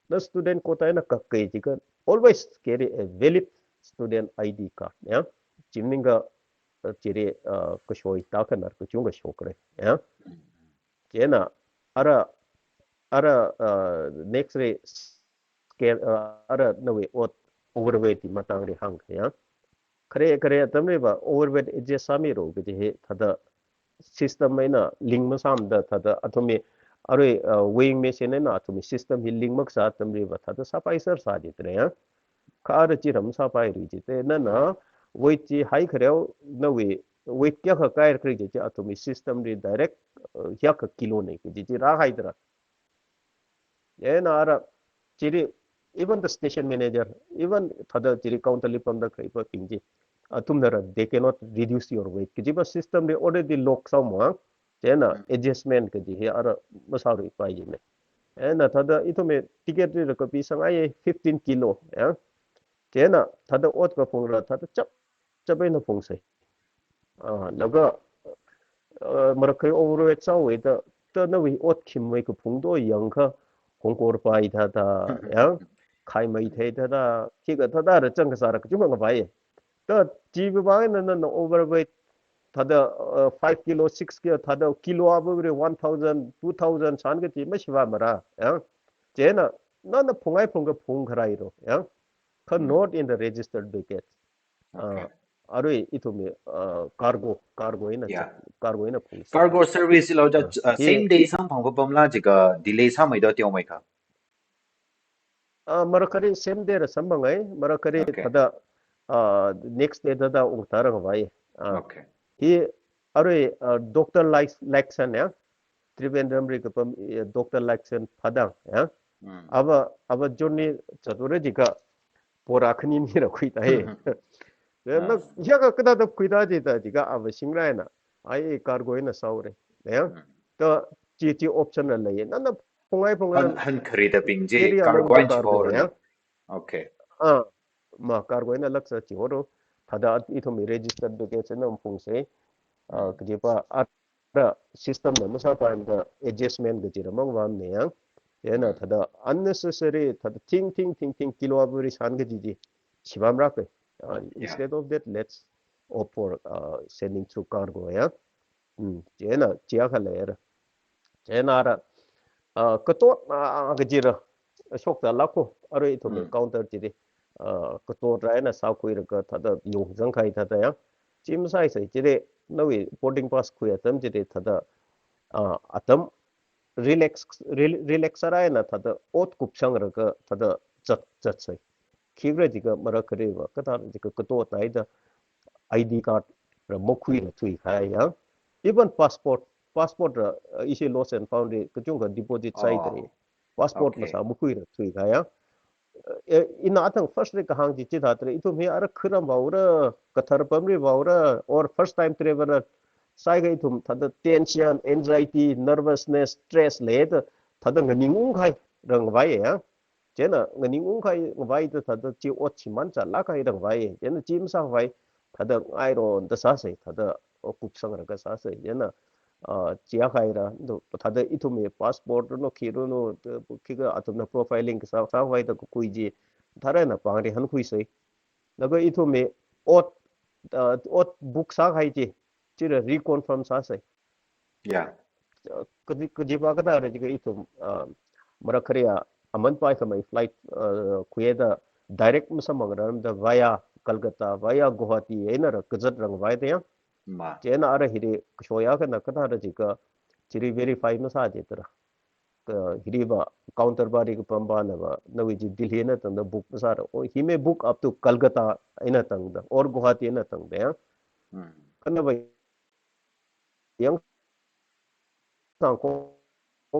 na student quota eina kaka jiakha always carry a valid student I D card, ya. Chi maningakha, eh, chili, eh, kashoi tākhanar kachungkha shokra, ya. Chieina, ara, ara, eh, next ri scale, eh, ara nawui ot overweight matangli hāng, ya. Khare, khare atamli va overweight adjust sāmira kaji hi thāda system eina link masāmada thāda athumwui arui, uh, weighing machine eina athumwui system hi link makasā atamli va thāda sāpaiser sā jitra ya. Kha ara chi ram sāpairui jite nana weight chi haikhareo nawui weight kayākha kairkri kaji chi athumwui system li direct, uh, hiyākha kilo na kaji chi rāhaidara. Chieina ara, chili, even the station manager, even thāda chili counter li pamda khalei pabing chi, athumnara, they cannot reduce your weight. Kaji pa system li already lock sāhaowa, chieina Mm. adjustment kaji hi ara masārui pai jina. Chieina thāda ithumwui ticket li rākapī sāngai fifteen kilo, ya. Chieina thāda ot kaphungra, thāda chap chap eina phungsei. Ah, laga, ah, marakhali overweight sāhaowa da, da nawui ot khimwui kaphung to yangakha, hongkor pai thāda, ya, khaimei thei thāda, khikha thāda rāzang kasāra kachungkha ngavai. Da, chi pabang eina nana overweight, thāda, ah, five kilo, six kilo, thāda kilo apamli one thousand, two thousand sān kaji mashivāmara, ya. Chieina, nana phungai phungakha phungkharāi ro, ya. Kha Mm. not in the registered bucket. Okay. Ah, arui ithumwui, ah, cargo, cargo eina Yeah. chap, cargo eina phungsei. Cargo service lo ja, Ah, ah, hi same day samphang papamla jiakha delay sāmeida teomeikha? Ah, marakhali same day rāsamphangai, marakhali Okay. thāda, ah, next day thāda ungtā rāngavai. Ah, Okay. hi arui, ah, Doctor Lax-, Laxon ya, Trivandrum li kapam, eh, Doctor Laxon Phadang, ya. Mm. Ava, ava journey zatura jiakha bora khani ni rākhuitāi. Ya, Ah. na, hiyākha kathāda khuitāi jida jiakha ava singrai na. Ai cargo eina sāhaora. Ya. Mm. Da chi chi option la lei. Nana phungai phungai Han, han kharida bing chi area cargo along eina da cargo chihora. Ya. Okay. Ah, ma cargo eina laksa chihora. Thāda ithumwui registered bucket eina phungsei. Ah, Mm. kaji pa ara system na masāpaimada adjustment kaji ra mangvāmana ya. Chieina Mm. thāda unnecessary, thāda thing, thing, thing, thing, kilo apamli sān kaji chi shibam rākahai. Uh, Yeah. instead of that, let's opt for, uh, sending through cargo, ya. Mm, chieina, chi akha leira. Chieina ara, ah, katot, ah, kajira, shokta lākho, arui ithumwui Mm. counter chili, ah, katot rāi eina sākhuilaga thāda yongzangkahai thāda ya. Chi masāisei chili, nawui boarding pass khui atam chili thāda, ah, atam relax, rel-, relax sārāi eina thāda ot kupsanglaga thāda zat, zatsei. Khikhala jiakha marakhali va, kathāla jiakha katot haida I D card ra makhuila thuikahai ya. Even passport, passport ra, uh, ishi lost and found li kachungkha deposit Oh. sāhaidalei. Passport Okay. masā makhuila thuikahai ya. Eh, ina athang first li kahāng chi chithāda, ithum hi ara kharam vāura, kathar pamli vāura, or first time traveler sāhaiakha ithum thāda tension, anxiety, nervousness, stress leida, thāda nganingungkahai rāngavai ya. Chieina nganingungkahai ngavaida thāda chi ot shimān chālākkahai rāngavai. Chieina chi masāvai thāda ngaironda sāsei, thāda kupsanglaga sāsei. Chieina, ah, chi akha haira, do, thāda ithumwui passport no, khi no, no, khikha athumna profiling kasā, sāvaida kakhui chi, thāda eina pāngli hankhuisei. Laga ithumwui ot, ah, ot book sākahai chi, chila reconfirm sāsei. Yeah. Kaji, kaji pa kathāra jiakha ithum, ah, marakhali ya, aman paikhamei flight, ah, khuida direct masamphangramda via Kolkata, via Guwahati einara kazat rāngavaida ya. Ma. Chieina ara hili kashoi akhana kathāra jiakha, chili verify masā jidara. Ka hili va counter pali kapam pana va, nawui chi Delhi eina tangda book masāra. Oh, he may book up to Kolkata eina tangda, or Guwahati eina tangda ya. Hmm. Kha na va yang sangko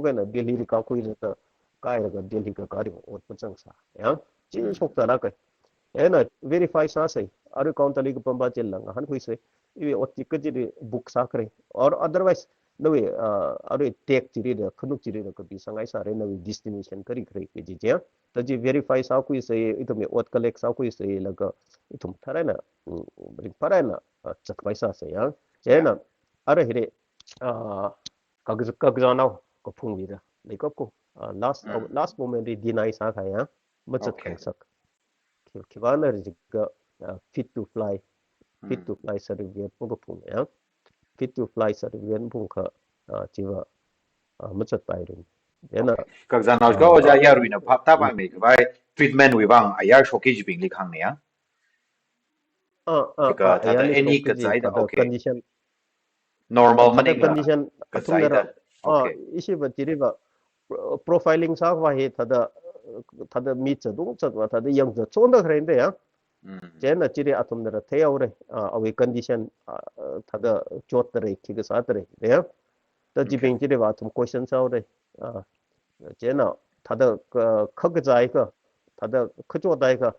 kaina Delhi li kakhuilaga, kailaga Delhi kakāli ot pachang sā. Ya, chi shokta laga. Ena verify sāsei, arui counter li kapam pa chila ngahānkhuisei, iwui ot chi kachili book sākhare. Or otherwise, nawui, uh, arui tag chili da, khanuk chili da kapi sāngai sāre, nawui destination kali khare kaji chi. Tachi verify sākhuisei, ithumwui ot collect sākhuisei, laga ithum tharan eina, mm, ringphāran eina, uh, zakpai sāsei ya. Chieina, arui hili, uh, kakazā, kakazānao kaphungli da, leikap ko, uh, last, uh, last moment li deny sākahai ya, mazat khangsak. Khi-, khipāna jiakha, uh, fit to fly, fit to fly certificate makaphung ya. Fit to fly certificate phungkha, uh, chiva, uh, mazatpaira. Ena, kakazānao ka, uh, ojā yaruina phap tāpaimei khavai treatment wui vang ayar shokki jibingli kahāngna ya. Ah, ah, ka, ah, thāda ayarli any shokki kaji kazāi da, thāda okay. Condition, normal ah, thāda maning la condition kazāi athumna da. Ah, okay. Ishi va chili va, pro-, profiling sākhavai hi thāda, thāda mi chadung chadva, thāda yangzat chonda kharenda ya. Mm. Chieina chili athumna ra theihaora, ah, awui condition, ah, thāda chotda lei, khikha sāda lei, ya. Ta jibing chili va athum question sāhaora. Ah, chieina thāda ka, kha kazāi kha, thāda kha chotai kha,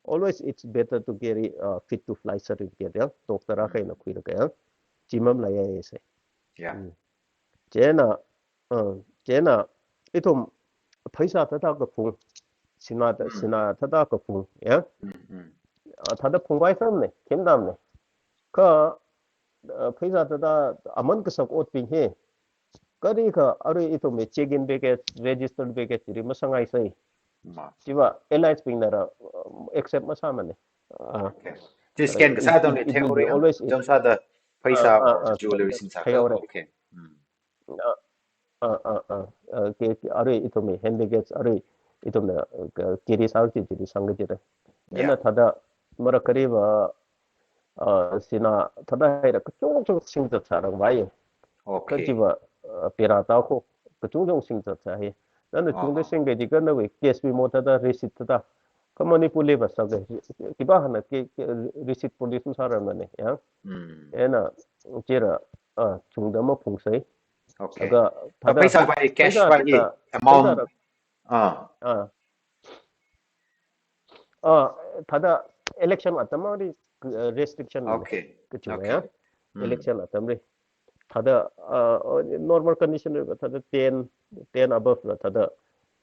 always it's better to carry, uh, fit to fly certificate, ya, doctor akha eina khuilaga ya. Chi mamalaiyasei. Yeah. Mm. Chieina, uh, chieina ithum pheisā thāda kaphung, sinā thā-, sinā thāda kaphung, ya. Mm, mm. Uh, thāda phungpai sāmana, khindamna. Kha, uh, pheisā thāda aman kasak otbing hi, kali kha arui ithumwui check-in baggage, registered baggage chili masāngaisei. Ma. Chiva airlines bingna ra, um, accept masāmana. Ah. Okay. Chi scan kasā it, tangli it, it will be theory, always, chon sāda pheisā, ah, ah, ah, jewelry sing sāda theory. Okay. Mm. Ah, ah, ah, ah. Ah, ke, ke, arui ithumwui hand baggage, arui ithumna, uh, ka, carry sāki chili sangki chili. Yeah. Ena thāda mara kariva, uh, sinā thāda haira kachungchung singzat sārangvai. Okay. Kajiva, uh, pera ta ko, kachungchung singzat sāhai. Nana chungda singki jiakha nawui cash memo thāda receipt thāda. Kha Manipur li va sāki, khipākhana ki, ki receipt produce masārarmana, ya. Mm. Ena, chila, ah, chungda maphungsei. Okay. Laga, ka thāda, pheisā vai, cash pheisā vai thāda, amount. Pheisā ra-, ah. Ah. Ah, thāda election atamli, uh, restriction, okay, kachungya. Okay. Mm. Election atamli. Thāda, uh, normal condition li thāda ten, ten above la thāda,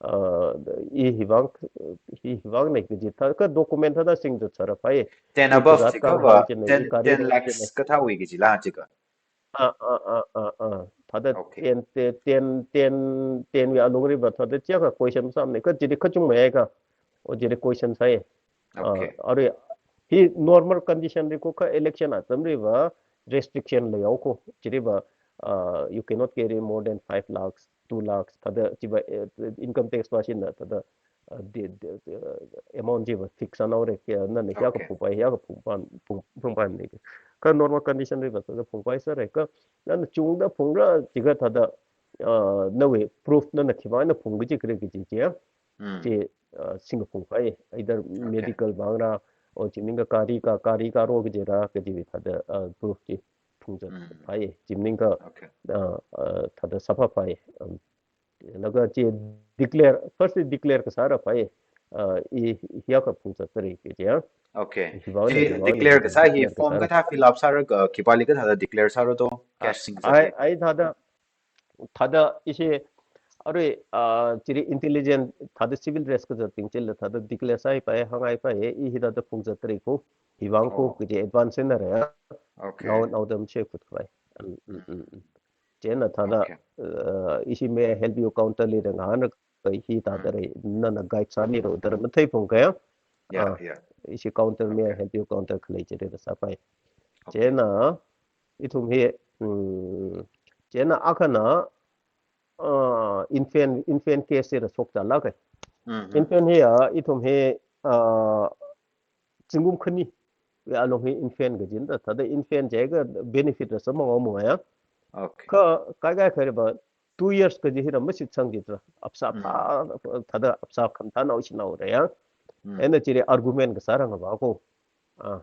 uh, i hivang, hi hivangna kaji thāda, kha document thāda singzat sāra pai. Ten above kazāt chi kha kava, kahai china, ten, i gari ten lakhs kathāwui kaji la chi kha. Ah, ah, ah, ah, ah. Thāda, okay, ten, te-, ten, ten, ten wui alungli va thāda chiakha question sāmana, kha chili kachungmei kha. O chili question sāi. Ah, okay. Arui, hi normal condition li ko kha election atamli va restriction leiya ko. Chili va, ah, you cannot carry more than five lakhs, two lakhs. Thāda chiva, eh, income tax va shina thāda, uh, the, the, the amount chiva fix sāhaora, kha nana hiyākha, okay, phungpai, hiyākha phungpan, phung, phungpanna. Kha normal condition li va thāda phungpai sāra, kha nana chungda phungra jiakha thāda, uh, nawui proof nana khipāna phungki kaji khare kaji chi ya. Mm. Chi, uh, singphungpai, either, okay, medical vang ra, or chi maningakha gari ka, gari karo kaji ra, kaji thāda, uh, proof chi phungzatpai, mm, chi maningakha, okay, uh, uh, thāda sāphapai, um, laga chi declare, first declare kasāra pai, uh, i, hiyākha phungzat sāra kaji ya. Okay. Hivang chi na, hivang na, declare kasā hi declare form kasā kathā fill up sāra kha, khipāli kathāda declare sāra to, ah, cash singzat ai, hi? Ai thāda, thāda ishi, arui, ah, chili intelligent, thāda civil dress kazatbing chila thāda declare sāpai, hāngpai, i hithāda phungzatra ko, hivang ko, oh, kaji advance na ra ya. Okay. Nao, nao dam che kut khavai. Mm, mm, mm, mm. Chieina thāda, okay, uh, ishi may I help you counter li da ngahānra kha hithāda, mm, ra, nana guide sāmira da ra matheiphungkha ya. Yeah, ah, yeah. Ishi counter, may I, okay, help you counter khalei chili da sāpai. Okay. Chieina, ithum hi, mm, chieina akhana, uh, infant, infant case li da shokta laga. Mm-hmm. Infant hi ya, ithum hi, uh, zingkum khaniwui alung hi infant kajina da, thāda infant jiakha benefit la samang o mo ya. Okay. Kha kaikha khareva two years kaji hi ra mashitsang jitra. Apsa, mm, pha, thāda apsa khamthanao shinao ra ya. Mm. Ena chili argument kasārangva ko. Ah.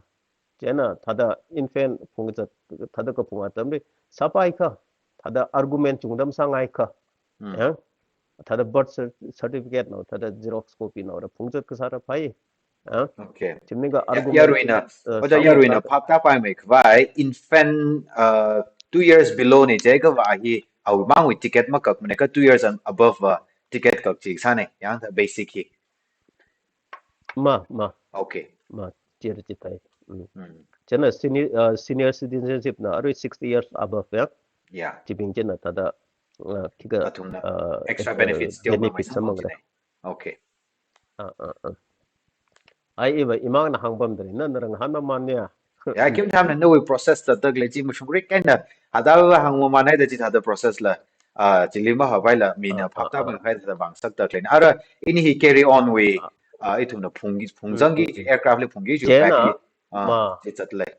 Chieina thāda infant phungzat, thāda kaphung atamli sāpai kha, thāda argument chungda masāngai kha, Hmm. Ya. Thāda birth cer- certificate nao, thāda xerox copy nao, da phungzat kasāra phāi. Ya. Okay. Chimningkha Ya, argument, yaruina, uh, oja sound yaruina thāda- phaptāpaimei khavai infant, uh, two years below na jiakha va hi awui mangwui ticket makakmana kha two years and above va ticket kak chi sāna, ya, basic hi. Ma, ma, Okay. ma, chira chithāi. Mm. Hmm. Chieina senior, uh, senior citizenship na arui sixty years above ya. Yeah. Chibing chieina thāda, uh, khikha, Athumna uh, extra uh, benefits teomei benefits samang samang jinei. Okay. Ah, ah, ah. Ai, iva imangna hāngpamda lei, nana rāngahānmamān ya. Ya, kim tham na nawui process ta tak lei chi mashungrik kaina. Hada hāngmamānhaida chi thāda process la. Ah, chili mahāpaila mina Ah, ah, phaptā ah. Bang khai thāda bang sak tak lei. Ara ini hi carry on wui, ah, ithumna phung phungzangki, Mm, mm. Aircraft li phungki ju Chieina, back li, ah, ma. chi zat lei.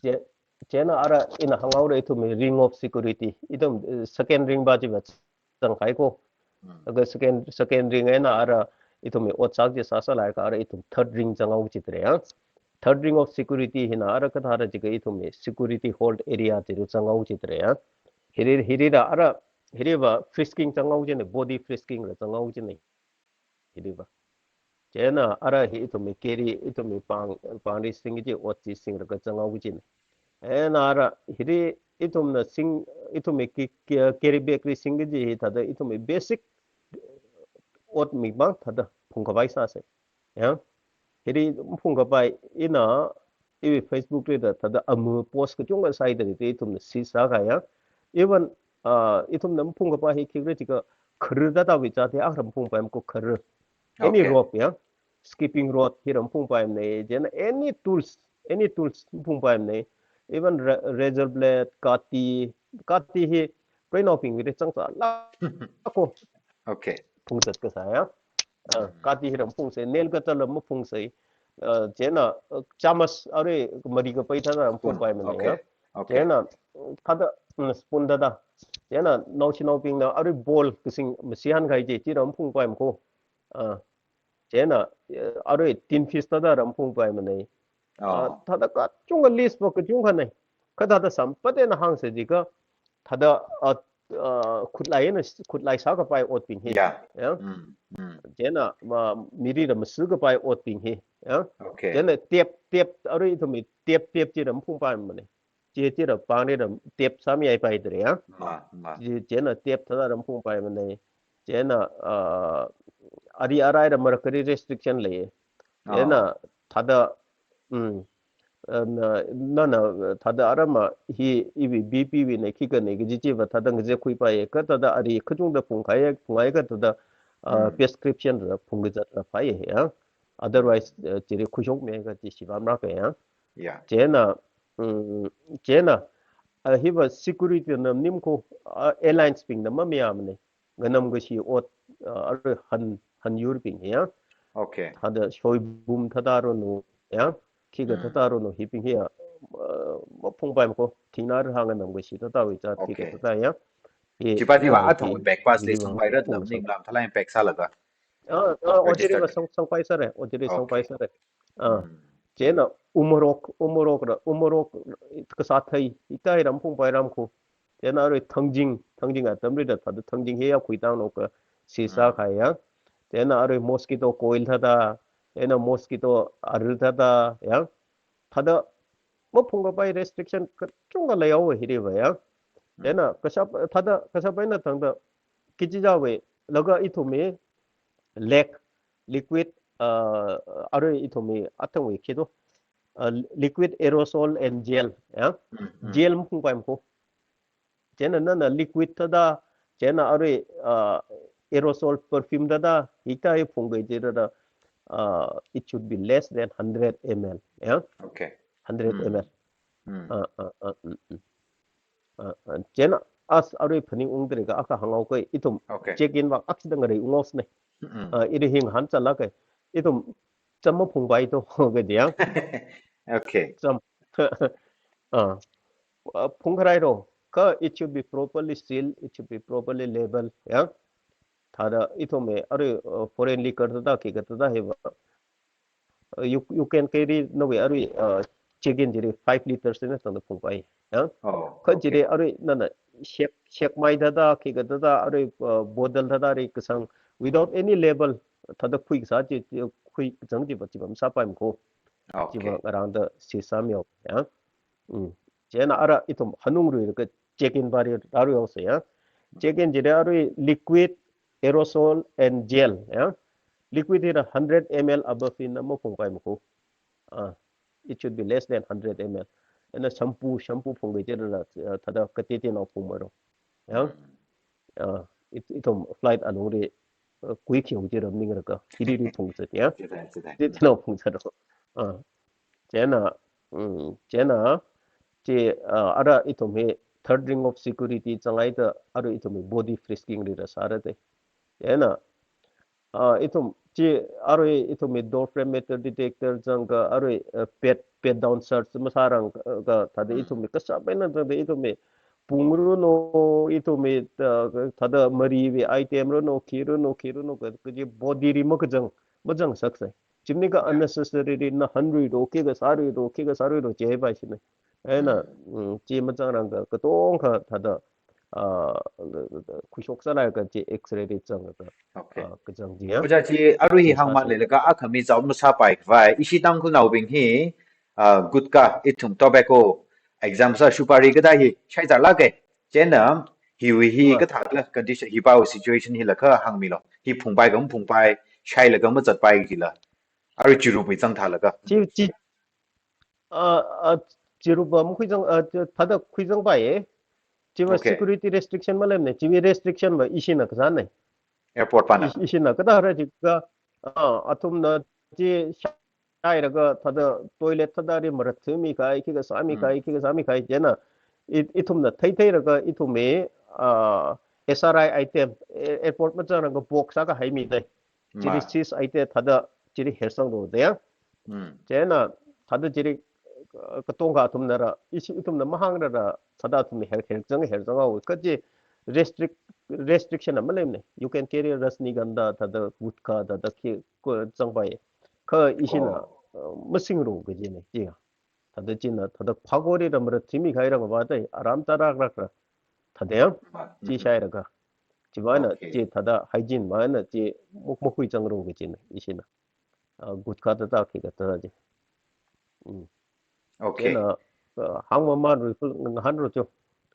Chie-, chieina ara ina hāngaora ithumwui ring of security. Ithum, uh, second ring va chiva zangkahai ko. Hmm. Laga second, second ring eina ara ithumwui otsak chi sāsālakha ara ithum third ring zanghaoki jidalei ya. Third ring of security hina ara kathāra jiakha ithumwui security hold area chiru zanghaoki jidalei ya. Hiri, hirira ara, hiriva frisking zanghaoki jinei, body frisking la zanghaoki jinei. Hiriva. Chieina ara hi ithumwui carry, ithumwui pāng, pāngli singki kaji ot chi singlaga zanghaoki jinei. Eina ara hiri ithumna sing, ithumwui ki, ki, carry bag li singki kaji hi thāda ithumwui basic ot mibang thāda phungkapai sāsei. Ya. Hiri phungkapai ina iwui Facebook li da thāda amu post kachungkha sāhaida lei, ithumna si sākahai ya. Even, uh, ithumna phungkapai hi khikhala jiakha kharar thāda wui zat hi akha phungpaimei ko, kharar. Any Okay. rope ya. Skipping rope hira phungpaimei. Chieina any tools, any tools phungpaimei. Even ra-, razor blade, kati, kati hi preinaobingwuili zangzala ko. Okay. Phungzat kasā ya. Uh, Mm. kati hira phungsei, nail cutter la maphungsei. Uh, chieina, uh, chamas arui mari kapai thāda Spoon. phungpaimei ya. Okay. Okay. Chieina, uh, thāda, mm, spoon thāda. Chieina naoshinaobingna arui bowl kasing masihānkahai chi, chira phungpaimei ko. Uh, chieina, uh, arui tin fish thāda phungpaimei. Uh, Oh. thāda kachungkha list va kachungkha nei. Kha thāda samphat eina hāngsa jiakha, thāda, uh, uh, khutlai eina, khutlai sākapai otbing hi. Yeah. Ya. Mm. Mm. Chieina, uh, mirila masi kapai otbing hi. Ya. Okay. Chieina tape, tape, arui ithumwui tape, tape chira phungpaimei. Chi chira pānglila tape sāmihaipaidalei ya. Ma, ma. Chi, chieina tape thāda phungpaimei. Chieina, uh, ari araila marākhali restriction lei. Oh. Chieina thāda, mm, uh, na, nana, uh, thāda arama hi iwui B P wuina khikha nei kaji chiva thāda ngazek khuipai, kha thāda ari kachungda phungkahai, phunghaiakha thāda, uh, Mm. prescription la phungkazatra phāi ya. Otherwise, uh, chili khuishokmiakha chi shipamlāka ya. Yeah. Chieina, mm, chieina, uh, hiva security na nim ko, uh, airlines bingna mamayāmana. Nganamkashi ot, uh, arui han, hanyurbing ya. Okay. Thāda shoibum thāda ronu ya. Khikha Mm. thāda ronu hibing hi ya. Uh, maphungpaimei ko. Thingna rāhāng nganamkashi thāda wui zat khikha Okay. thāda ya. Hi, Chipa chiva uh, athum hi, backpass li hi, sangpaira phung ning lam thalai pack sālaga. Ah, ah, Register. Ojiriva sang, sangpaisāra, Ojiri Okay. sangpaisāra. Ah, Mm. chieina umorok, umorok ra, umorok kasā thei, hithāda phungpairam ko. Chieina arui thangjing, thangjing atamli da thāda thangjing hi ya khuitang no ka si sā Mm. kahai ya. Chieina arui mosquito coil thāda, chieina mosquito aril thāda, ya. Thāda maphungkapai restriction kachungkha leihaowa hiriva ya. Mm. Chieina kashap, thāda kashap eina tangda kachichāwui, laga ithumwui lake, liquid, uh, arui ithumwui athangwui khi to, uh, liquid aerosol and gel, ya. Mm, mm. Gel maphungpaimei ko. Chieina nana liquid thāda, chieina arui, uh, aerosol perfume thāda, hithāda phungkahai chira, uh, it should be less than hundred M L, ya. Okay. Hundred Mm. M L. Mm. Ah, ah, ah, mm, mm. Ah, ah, chieina as arui phaningungda leiakha akha hānghao kei, ithum Okay. check-in vak akhida ngarei unghaosei. Mm. Ah, iri hi ngahān chālāka. Ithum cham maphungpai to kaji ya. Okay. Cham. Ah. Ah, phungkharai ro. Kha it should be properly sealed, it should be properly labeled, ya. Thāda ithumwui arui, uh, foreign liquor thāda khikha thāda hiva, uh, you, you can carry nawui arui, uh, check-in chili five liters eina tangda phungpai, ya. Oh, Kha okay. Chili arui nana shek, shekmai thāda, khikha thāda, arui, uh, bottle thāda ri kasang, without any label, thāda khuikasā chi, chi khuikachang chiva, chiva masāpaimana ko. Chiva Okay. ngarāngda sisāmihao, ya. Mm. Chieina ara ithum hanungluilaga check-in pāli rāluihaosa, ya. Check-in chili arui liquid, aerosol, and gel, ya. Liquid hila hundred M L above eina maphungpaimana ko. Ah, it should be less than hundred M L. Eina shampoo, shampoo phungki chilala, uh, thāda kateoteonao phungmiro. Ya. Mm. Ah, it, ithum flight alungli, uh, kuikhiu chila maninglaga, hili hili phungzat, ya. Chithāda, chithāda. Kateoteonao phungzatlo. Ah. Chieina, mm, chieina, chi, uh, ara ithum hi third ring of security zanghaida, ara ithum hi body frisking lila sāra de. Chieina, ah, ithum, chi, arui ithumwui door frame metal detector zangakha, arui, eh, pat, pat down search masārangakha, thāda Hmm. ithumwui kasāpaina zangda ithumwui pung runo, ithumwui, ah, thāda mariwui item runo, khi runo, khi runo, kha, kaji body li makazang, mazangsaksai. Chi maningakha Yeah. unnecessary li na hanluilo, khikha sāluilo, khikha sāluilo, jihaipaishi ne. Eina, Hmm. mm, chi mazangrangakha, katongkha thāda, ah, khuishok sālaiakha chi X-ray li zangakha, Okay. ah, kazang chi ya. Ojā chi arui hi Chi hāngman sāsa. leilaga akhami zao masāpai khavai, ishi Tangkhulnaobing hi, ah, gutkha, ithum tobacco, example sa supari kathā hi, shaizarlāka. Chieina, hiwui hi Ah. kathāda condition, hipāwui situation hila kha hāngmilo. Hi phungpai kha maphungpai, shailaga mazatpai kajila. Arui chirupwui zangthālaga. Chi, chi, ah, ah, chirupa makhuizang, ah, thāda khuizangpai ye. Chiva Okay. security restriction maleimana, chiwui restriction va ishina kazāna. Airport pana. Ish-, ishina kathāra jiakha, ah, athumna chi shailaga thāda toilet thāda li marathumi kahai, khikha sāmi Hmm. kahai, khikha sāmi kahai, chieina i-, ithumna theitheilaga ithumwui, ah, S R I item, a-, airport mazangrangakha box sākahai mida. Chili Ma. seize haida thāda chili hersanglo de ya. Hmm. Chieina thāda chili, uh, katongkha athumnala, ishi ithumna mahānglala, thāda athumna her, herzang, herzanghaowa. Kha chi restrict, restriction maleimana. You can carry Rajnigandha, thāda gutkha, thāda khi, ko zangpai. Kha ishina, Oh. uh, masinglu kajina, chi ya. Thāda china, thāda phagori ram ra thimi khairang va tai, aram tarākrakra. Thāda ya, Ma. chi Mhm. shailaga. Chiva eina Okay. chi thāda hygiene va eina chi muk, makhuizanglu kajina, ishina. Ah, gutkha thāda khikha thāda chi. Mm. Okay. Chieina, ah, hāngmamānluilu, ngahānlu cho.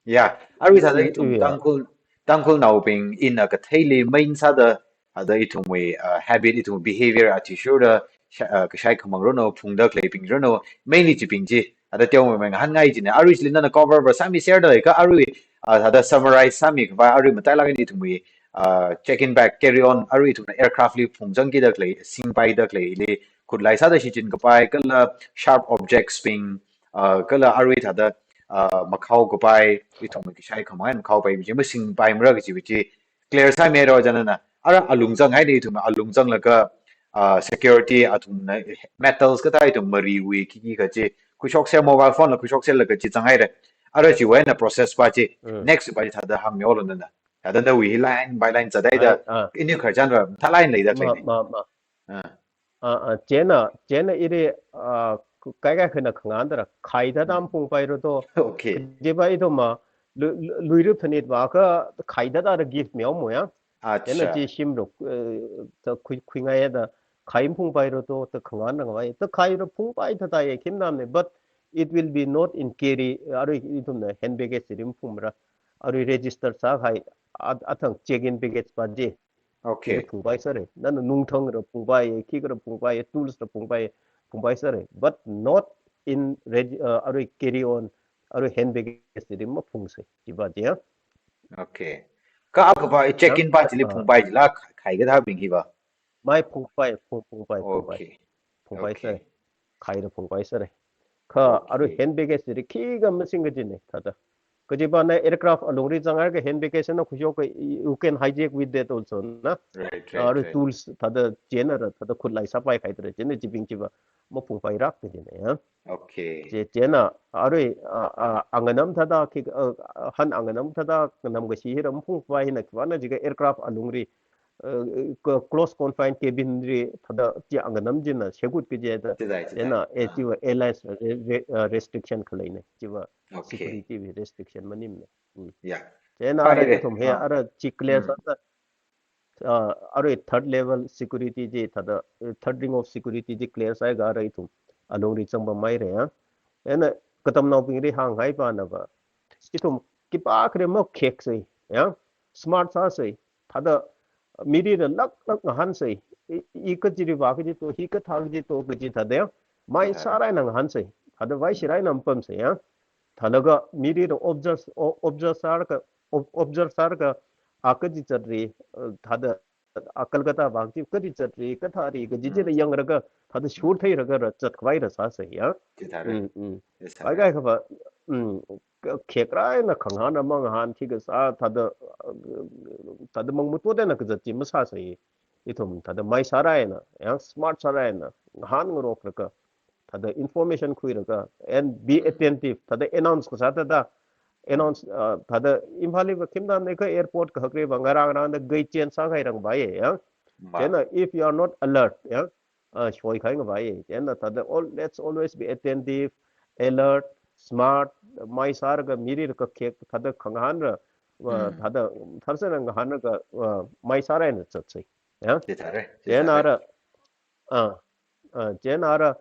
Ya, arui thāda I, ithum i, ya. Tangkhul, Tangkhulnaobing ina katheili main sāda, thāda ithumwui, ah, habit, ithum behavior athishurda, sha-, ah, kashai khamang runo, phungda khaleibing runo, mainly chibing chi, thāda teomeimei ngahānngai china, arui chili nana cover va sāmiserda, kha arui, ah, thāda summarize sāmi khavai, arui matailāk eina ithumwui, ah, check-in bag, carry-on, arui ithumna aircraft li phungzangkida khalei, singpaida khaleili, khutlai sāda shichin kapai, kala sharp objects bing, ah, kala arui thāda, ah, makhao kapai, ithumwui kashai khamang makhaopai chi, masingpaimara kaji chi, clear sāmira ojā nana. Ara alung zanghaida ithum alung zanglaga, ah, security athumna metals kathā ithum mariwui khikhi kachi. Khuishokser mobile phone la khuishokserlaga chi zanghaira. Ara chiwui eina process pa chi. Mm. Next pa chi thāda hāngmilu nana. Thāda nawui hi line by line zathaida. Ai, ah. Ini khararchan va thā line leida Ma, khalei ni. ma, ma. Ah. Ah, ah, chieina, chieina ili, ah, kaikha khana khangahān thāda, khai thāda Mm. maphungpaira to. Okay. Kajiva ithumva, lui, lui, luira phanit va kha khai thāda gift mihaomo ya. Chieina Acha. chi shimlu, eh, thā khui, khuingaida, khai maphungpaira to, thā khangahān rang vai. Thā khaira phungpai thāda ya khim namne, but it will be not in carry, arui ithumna hand baggage li maphungmara. Arui register sākahai, at-, athang check-in baggage pa chi. Okay. Chili phungpai sāra. Nana nungthang ra phungpai, khikha ra phungpai, tools ra phungpai, phungpai sāra. But not in reg-, uh, arui carry on, arui hand baggage li maphungsai. Chiva chi ya. Okay. Kha akhava check-in pa chili Ah. phungpai chila khai, khai kathābing hiva. Mai phungpai, phung, phungpai, phungpai. Okay. Phungpai Okay. sāra. Khaira phungpai sāra. Kha Okay. arui hand baggage li khikha masing kajina, thāda. Kajiva na aircraft alungli zanghaikha hand baggage na khuishok kha, you can hijack with that also, na? Right, right, Arui right. tools thāda chieina ra, thāda khutlai sāpai khai thāda chieina chibing chiva maphungpairak kajina, ya. Okay. Chi, chieina, arui, ah, ah, anganam thāda khi, ah, ah, han anganam thāda, nganam kashi hira maphungpai hina khivana jiakha aircraft alungli uh, close confined cabin li thāda chi anganam china shekut kaji da. Chithāda, chithāda. Ena, eh, chiva airlines re-, re-, uh, restriction khaleina. Chiva Okay. security wui restriction maningmana. Mm. Yeah. Chieina Fine, ara re. ithum hi Ah. ara chi clear Mm. sāda, uh, ara third level security chi thāda, uh, third ring of security chi clear sāhaiakha ara ithum alungli zangpammira ya. Ena katamnaobingli hānghai panava, ithum khipākhare makhek sai, ya. Smart sāsai. Thāda mili rālaklak ngahānsai. I, i kachili vā kaji to, hi kathā kaji to kaji thāda ya. Mai Thāda. sāra eina ngahānsai. Thāda vaishira eina mapamsai ya. Thālaga mili rā observe, o-, observe sālaga, ob-, observe sālaga, a kaji zatli, uh, thāda, a Kolkata vā kaji kaji zatli, kathāli kaji chila Mm. yanglaga, thāda sure theilaga rāzat khavai rāsāsai ya. Chithāda. Mm, mm. Yes, Pai sir. kai khava, mm, ka-, khek rāi eina khangahān amang hān khi kasā, thāda, uh, thāda mangmutu da eina kazat chi masāsai. Ithum thāda mai sāra eina, ya, smart sāra eina, ngahānngaroklaga, thāda information khuilaga, and be attentive, thāda announce kasā thāda, announce, uh, thāda Imphal liva khimda ne ka airport kahakli va ngarang rang da gate change sāngai rang vai ya. Ma. Chieina, if you are not alert, ya, uh, shoikhai ngavai. Chieina thāda all, let's always be attentive, alert, smart, mai sālaga mili rākakhek, thāda khangahānla, uh, Mm. thāda tharsana ngahānlaga, uh, mai sāra eina zatsai. Ya? Chithāda, Chieina chithāda. ara, ah, ah, chieina ara,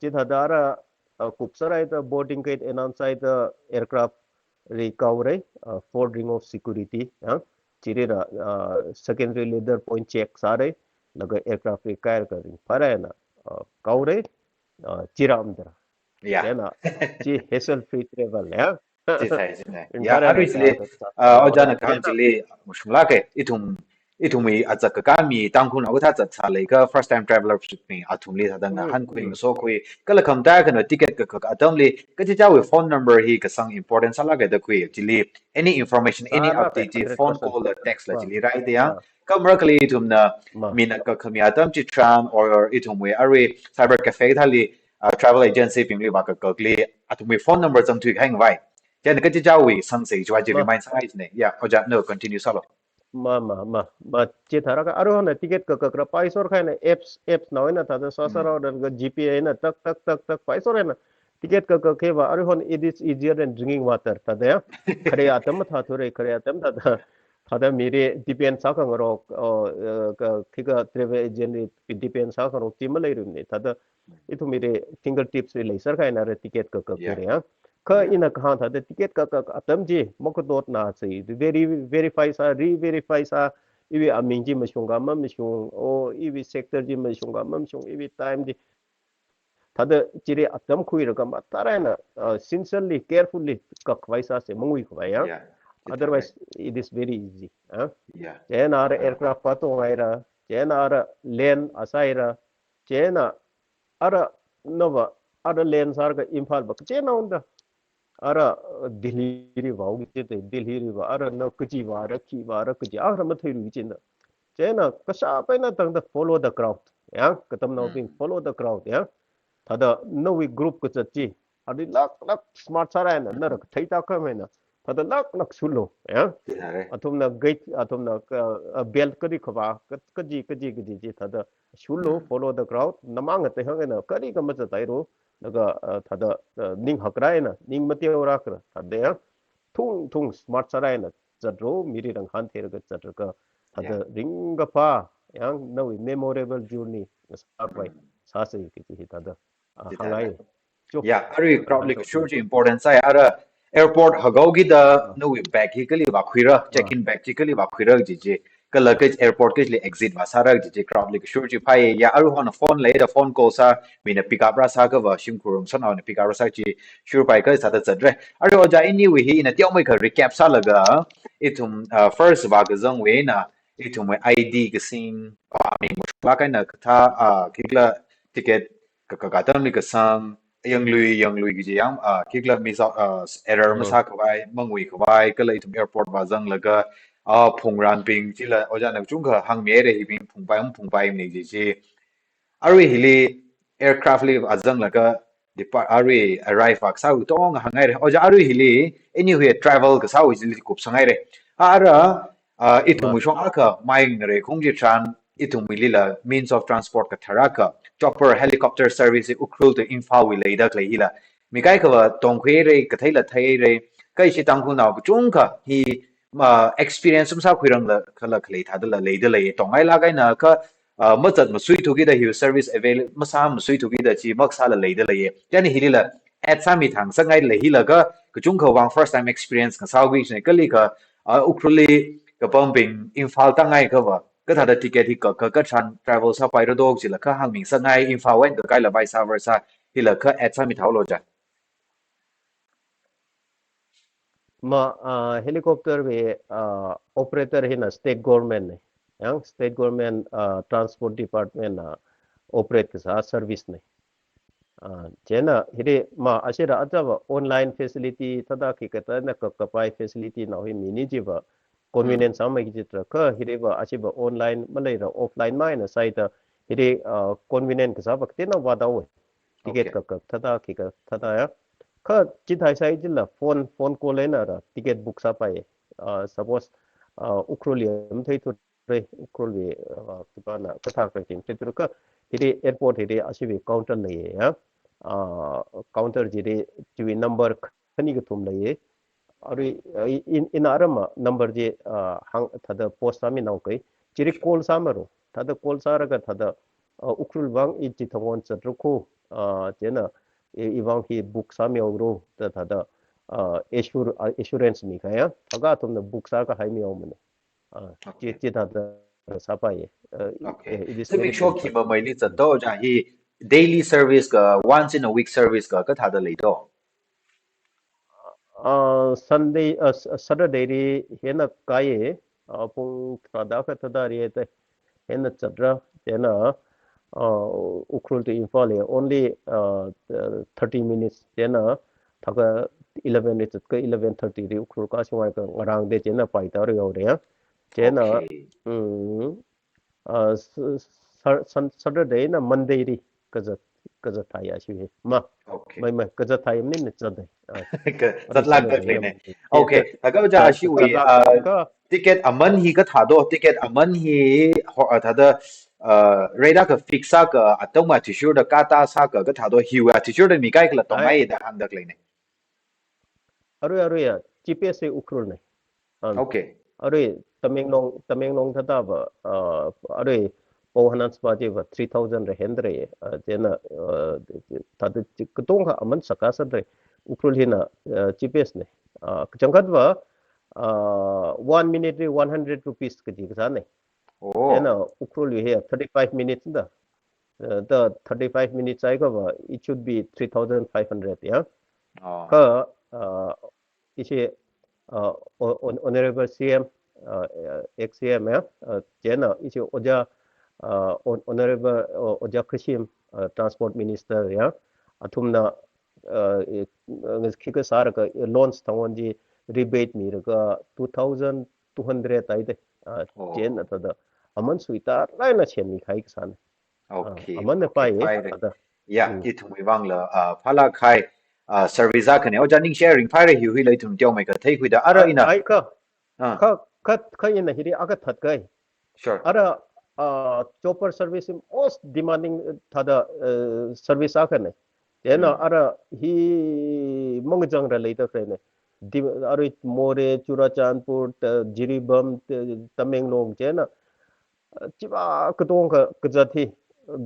chithāda ara, ah, kupsāra eina boarding gate announce sāhaida aircraft li kaora, ah, fourth ring of security, ah, chili rā, ah, secondary leader point check sāra, laga aircraft li kailaga ringphāra eina, ah, kaora, ah, chirāmdara. Yeah. Chieina, chi hassle free travel, ya. Chithāda, chithāda. Ya, Ringphāra arui eina chili, kaora, ah, ojāna kaora. kahāng chili, mashunglāka, ithum, ithumwui azak kakā mi Tangkhulnao kathā zatsālakha first time traveler bing athumli thāda Hmm, ngahānkhui, hmm. ngasokhui, kala khamataiya akhana ticket kakak atamli, kachichāwui phone number hi kasang important sālāka da khui, chili any information, any Sālāka, update chi hundred percent. phone call la text la Ma. chili rāhaida ya. Ma. Kha marakhali ithumna Ma. mina kakhami atam chitharan or ithumwui arui cyber cafe thāli, ah, travel agency bingli vākakakli athumwui phone number zangthuikahai ngavai. Chieina kachichāwui sangsei chiva chi Ma. remind sāngai china. Ya, ojā, no, continue sālu. Ma, ma, ma, ma, chithālāka, aruihon eina ticket kakakla paisorkahai eina apps, apps nao eina thāda sāsāra Mm. da ka G P A eina tak, tak, tak, tak, paisorkahai eina ticket kakak hiva, aruihon it is easier than drinking water, thāda ya. Khare atam mathāthura, khare atam thāda, thāda mili depend sākhangarok, oh, eh, ka, khikha travel agent li depend sākhangarok chi maleirumana, thāda ithum mili fingertips li leisālakha eina ara ticket kakak Yeah. hira ya. Kha Yeah. ina kahāng thāda ticket kakak atam chi, makatot na chi, veri-, verify sā, re-verify sā, iwui aming chi mashunga mamashung, o iwui sector chi mashunga mamashung, iwui time chi. Thāda chili atam khuilaga mathālāk eina, uh, sincerely, carefully kakvai sāsa, mangui khavai ya. Yeah. Otherwise, it is very easy, ah. Yeah. Chieina ara Ah. aircraft pa tonghaira, chieina ara land asāhaira, chieina ara nava, ara land sālaga Imphal va, chieina unda. Ara, uh, Delhi li vāu kajida, Delhi li vā, ara na kaji vāra, khi vāra, kaji, ara matheirui kajida. Chieina, kashap eina tangda follow the crowd. Ya, katamnaobing Mm. follow the crowd, ya. Thāda nawui group kazat chi, arui laklak smart sāra eina, nara kathei tākhamei eina. Thāda laklak shurlu, ya. Chithāda. Athumna gate, athumna ka, uh, belt kali khavā, ka, kaji, kaji, kaji chi, thāda shurlu, Mm. follow the crowd, namang athei hang eina, kali kama zatairu, laga, uh, thāda, uh, ning hakra eina, ning mateo rakra, thāda ya. Thung, thung smart sāra eina, zatru, mili rāngahān theilaga zatlaga, thāda Yeah. ringkaphā, ya, nawui memorable journey, sāpai, Mm. sāsei kaji hi thāda. Ah, Chithāda. hāngngai. Chuk. Ya, arui crowd li kashur chi important sai, ara airport hagao kida Ah. nawui bag hi kali vākhuira, Ah. check-in bag chi kali vākhuira chi chi. Kala ka airport kali exit vāsāra chi chi crowd li kashur chi phai. Ya, aruihon phone leida phone call sā, mina pick up rāsā kava, shimkhur rāsānaona pick up rāsā chi shurpai kasā thāda zatra. Arui ojā iniwui hi ina teomeikha recap sālaga, ithum, uh, first vākazangwui eina, ithumwui I D kasing, uh, aming mashunglāk eina kathā, uh, khikhala ticket ka, ka, katamli kasang, yanglui, yanglui kaji yang, ah, khikhala miss out, ah, error Mm. masā khavai, mangui khavai, kala ithum airport vāzanglaga, ah, phungranbing, chila ojāna kachungkha hāngmihaira hibing phungpai, maphungpai mani chi chi. Arui hili aircraft li vāzanglaga, depart, arui arrive vākasāwui tong hānghaira. Ojā arui hili, anywhere travel kasāwui chili kupsanghaira. Ara, Ah, ithumwui shong akha mai ngare khong chitharan, ithumwuilila means of transport kathar akha, chopper helicopter service Ukhrul to Imphal wui leida khalei hila. Mi kaikhava tongkhuire, katheila theire, kai ishi Tangkhulnao kachungkha hi, ah, experience masākhuirangla khala khalei thāda la leida lei, tongngailāk eina kha, ah, mazat masuithuakida hi service avail masā masuithuakida chi maksāla leida lei. Chieina hilila add sāmi thang sāngai lei hila kha, kachungkha vang first time experience ngasāki shine kali kha, ah, Ukhrulli kapambing Imphal tāngai khava, kathāda ticket hi ka, ka, katharan travel sāpaira do chila kha hāngmi sāngai, Imphal wui eina kakaila vice versa hila kha add sāmi thālo ja. Ma, ah, helicopter wui, ah, operator hina state government ne. Yang state government, ah, transport department na operate kasā service ne. Ah, chieina hili ma ashira achava online facility thāda khikha thāda kakapai facility nao hi mini chiva convenience sāmei kajitra kha hiliva ashiva online maleira offline mai na saida hili, ah, convenient kasāva kateonao vātao. Ticket Okay. kaka thāda khikha thāda ya. Kha chithāi sai chila phone, phone call einara ticket book sāpai. Ah, suppose, ah, Ukhrulli matheithura, Ukhrulli, ah, khipāna kathak ra chi matheithura kha hili airport hili ashiwui counter leiya. Ah, counter chili chiwui number khani kathum leiya. Arui, ah, i-, in, ina arama number chi, ah, hāng thāda post sāminao kai. Chili call sāmaro. Thāda call sālaga thāda, ah, Ukhrul vang i chithāngon chatra kho, ah, chieina i, i vang hi book sāmihaoro da thāda, ah, assure, ah, assurance mikahaiya. Thākha athumna book sākahaimihaomana. Ah, chi, Okay. chi thāda sāpai. Ah, Okay. eh, it is So very make sure simple. Khimamaili zatdo ja hi daily service ka once in a week service ka kathāda leido? Ah, Sunday, ah, S-, Saturday li hina kaiya, ah, pung tharāda kha thāda ri te, hina chatra, chieina, ah, Ukhrul to Imphal li only, ah, thirty minutes, chieina thākha eleven li zatka, eleven thirty li Ukhrul kashingai kha ngarāngda chieina paida ri yaore ya. Chieina, Okay. mm, ah, s-, s-, Sar-, Sun-, Saturday na Monday li kazat, kazat thai ashiwui. Ma, Okay. mai, mai, kazat thai mani na zatai. Ah, Ka, ari zatlāk Saturday tak na leine. Monday. Okay, Yes, thākha ja ah, ashiwui, zatlāk ah, ka. Ticket aman hi kathādo, ticket aman hi ho, ah, thāda, ah, rate akha fix sāka, atam athishurda kata sāka, kathādo hiwui athishurda mi kaikhala Ai. tongngaida hāngda leine. Arui, arui ya, cheapest hi Ukhrul ne. Um, Okay. Arui, Tamenglong, Tamenglong thādava, uh, arui, Pohanan spa chiva three thousand ra hendre, uh, chieina, uh, thāda chi katongkha aman sākasāre, Ukhrul hina, uh, cheapest ne. Uh, kachangkhatva, uh, one minute li one hundred rupees kaji kasā ne. Oh. Chieina Ukhrul hi thirty-five minutes da. Uh, the thirty-five minutes aikhava, it should be three thousand five hundred, ya. Oh. Kha, uh, ishi, uh, Hon-, Hon-, Honorable C M, uh, uh, ex C M, ya, uh, chieina ishi Ojā, uh, Hon-, Honorable, uh, Ojā Khashim, uh, Transport Minister, ya. Athumna, uh, eh, uh, khikha sālaga, eh, launch thāngon chi rebate milaga two thousand two hundred aide, uh, Oh. chieina thāda aman suitālāk eina semmi kahai kasāne. Okay, Ah, aman na okay, pai, fine. Ada. Ya, Hmm. ithumwui vangla, ah, phālāk kahai, ah, service akhane. Ojā ningshi ringphāra hiwui ithum teomeikha theikhuida. Ara Ah, ina. ai kha. Ah. Kha, kha, kha ina hili akha thatkahai. Sure. Ara, ah, chopper service most demanding, eh, thāda, eh, service akhane. Chieina Hmm. ara hi mangachang ra leida khaleine. Di-, arui Moreh, Churachandpur, ta-, Jiribam, ta-, Tamenglong chieina. Chiva katongkha kazat hi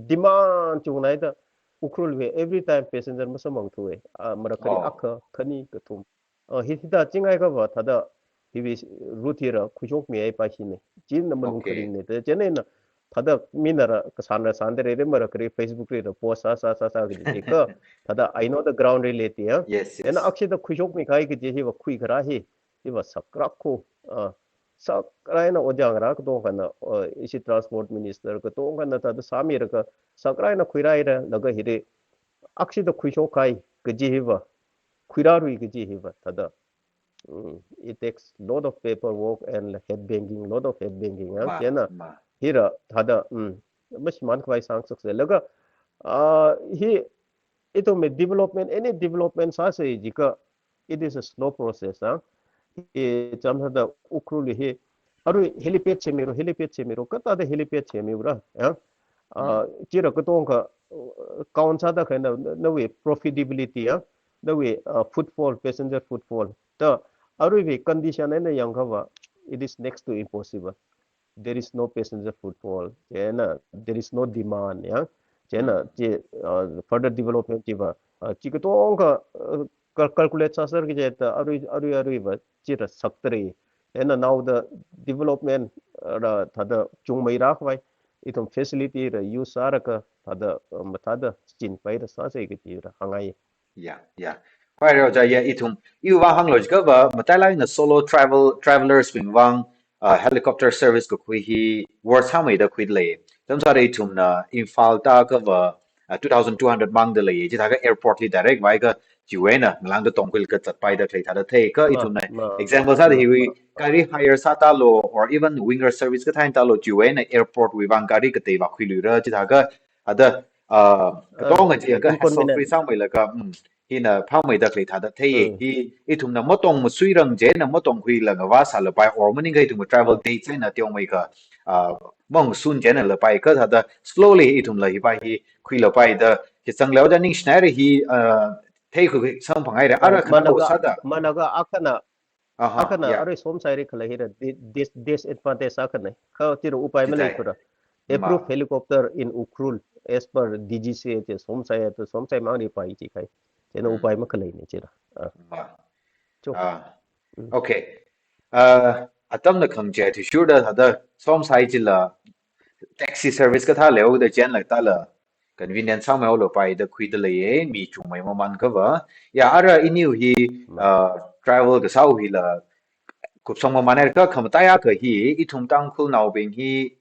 demand chungnaida Ukhrul wui every time passenger masamphangthuwe. Ah, marakhali Oh. akha, khani, kathum. Ah, hi thāda chingaikhava thāda hiwui route hira khuishokmihaipa hine. China malung Okay. kharingne. Te chieina thāda minara kasānra sānda rere marakhali Facebook lira post sā, sā, sā, sā kaji kha. Thāda I know the ground reality, ya. Yes, yes. Chieina akshida khuishokmi kahai kaji hiva khuikharā hi. Hiva saklāk kho, ah, saklāk eina ojā ngarā katongkhana, ah, ishi transport minister katongkhana thāda sāmilaga, saklāk eina khuirāhaira, laga hili, akshida khuishokkahai kaji hiva, khuirārui kaji hiva, thāda. Mm, it takes lot of paperwork and head banging, lot of head banging, ah, Ma, chieina, ma. hira, thāda, mm, mashimānkhavai sāngasakse. Laga, ah, hi, ithumwui development, any development sāse jiakha, it is a slow process, ah. Hi chānjam thāda Ukhrul hi, Arui helipad semiro, helipad semiro, kathāda helipad semira, ya. Ah, chira katongkha, uh, count sāda khaina, na, nawui profitability, ya, nawui, uh, footfall, passenger footfall. Ta, aruiwui condition eina yangkhava, it is next to impossible. There is no passenger footfall, chieina, there is no demand, ya. Chieina, chi, uh, further development chiva, uh, chi katongkha, uh, cal-, calculate sāserki jida, arui, arui, aruiva, chira sakthara. Chieina, now the development, uh, ra, thāda chungmeira khavai, ithum facility ra use sālaga, thāda, uh, mathāda chinpaira sāsa kajira hāngngai. Ya, ya. Hoi, Roja, ya, ithum, iwui vang hānglo jiakhava, matailāk eina solo travel, travelers bing vang, uh, helicopter service kakhui hi worth sāmeida khuilei. Tamsāda ithumna Imphal tākhava, uh, two thousand two hundred mangda lei, chithākha airport li direct vāakha chiwui eina ngalāngda tongkhuilaga zatpaida khalei thāda thei, kha Ma, ithumna ma, example ma, sāda ma, hiwui ma, ma. Gari hire sātalo, or even Winger service kathā eina tālo, chiwui eina airport wui vang gari katei vākhuiluira, chithākha, ada, uh, Uh, katonga chi kha hassle inconvenient. Free sāmeilaga, mm, hina phāmeida khalei thāda thei. Mm. Hi ithumna matong masuirang chieina matong khuilaga vāsālapai, or maningakha ithum travel Mm. date chieina teomeikha, ah, mangsun chieina lapai kha thāda slowly ithumla hiva hi khuilapaida, hi zanglaoda ningshinaira hi, ah, theikhui samphanghaira, Ah, ara khanao maningakha, sāda. Maningakha akhana, Aha, akhana ya. Arui somsai ri khalei hira di-, dis-, disadvantage akhana. Kha chira upai Chithai. Maleithura. Ma. Approved helicopter in Ukhrul as per D G C A chi somsai to somsai mangli pai chi khai. Chieina Mm. upai makhaleina chira. Ah. Ma. Cho. Ah. Mm. Okay. Ah, atamna khangachei athishurda thāda somsai chila taxi service kathā leoda chieina thāla convenient sāmeihaolapaida khuida leiya, mi chungmei mamānkhava. Ya, ara iniwui hi, Mm. ah, travel kasāwui hila kupsang mamānhaira, kha khamataiya kha hi, ithum Tangkhulnaobing hi,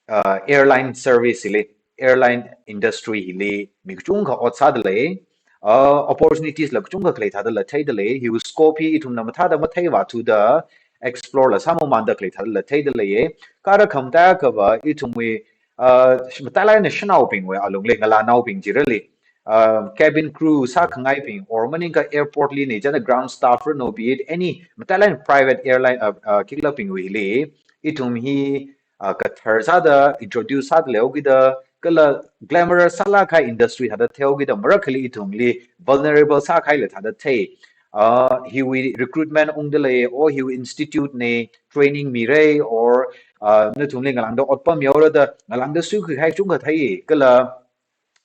uh, airline service hili, airline industry hili, mi kachungkha ot sāda lei, uh, opportunities la kachungkha khalei thāda la theida lei, hiwui scope hi ithumna mathāda matheivāthuda, explore la sāmamānda khalei thāda la theida leiya, kha ara khamataiya khava, ithumwui, uh, matailāk eina shanaobingwui alungli, ngalānaobing chirali, uh, cabin crew sākhangaibing, or maningakha airport li ni chieina ground staff rano, be it any, matailāk eina private airline, uh, uh, kiklākbingwuili, ithum hi, uh, kathar sāda, introduce sāda leokida, kala glamorous sālāk kahai industry thāda theokida, marakhali ithumli vulnerable sākahaila thāda thei. Uh, hiwui recruitment ungda lei, or hiwui institute na training mira, or, uh, nathumli ngalāngda otpam yaora da, ngalāngda suikhui kahai chungkha thei, kala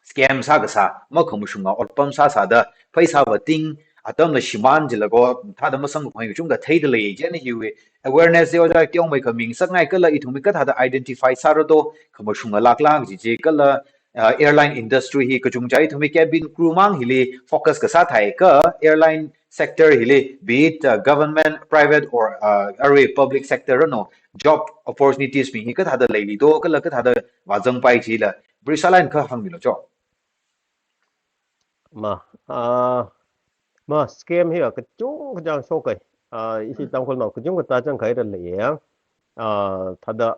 scam sākasā, makhamashunga otpam sāsāda, pheisāva ting, atamla shimān jilaga, thāda masangkhui kachungkha theida lei, chieina hiwui awareness yaoda teomeikha ming sakngai kala ithumwui kathāda identify sāra do, khamashunga laklāk chi chi kala, uh, airline industry hi kachungchā ithumwui cabin crew mang hili focus kasā thāi kha airline sector hili, be it, uh, government, private or, uh, arui public sector rano, job opportunities bing hi kathāda leili do, kala kathāda vāzangpai chila, Brisa line kha hāngmilu cho. Ma, ah, ma, scam hi kachungkha chang shokhai. Ah, ishi Mm. Tangkhulnao kachungkha tāzangkhaira leiya. Ah, thāda,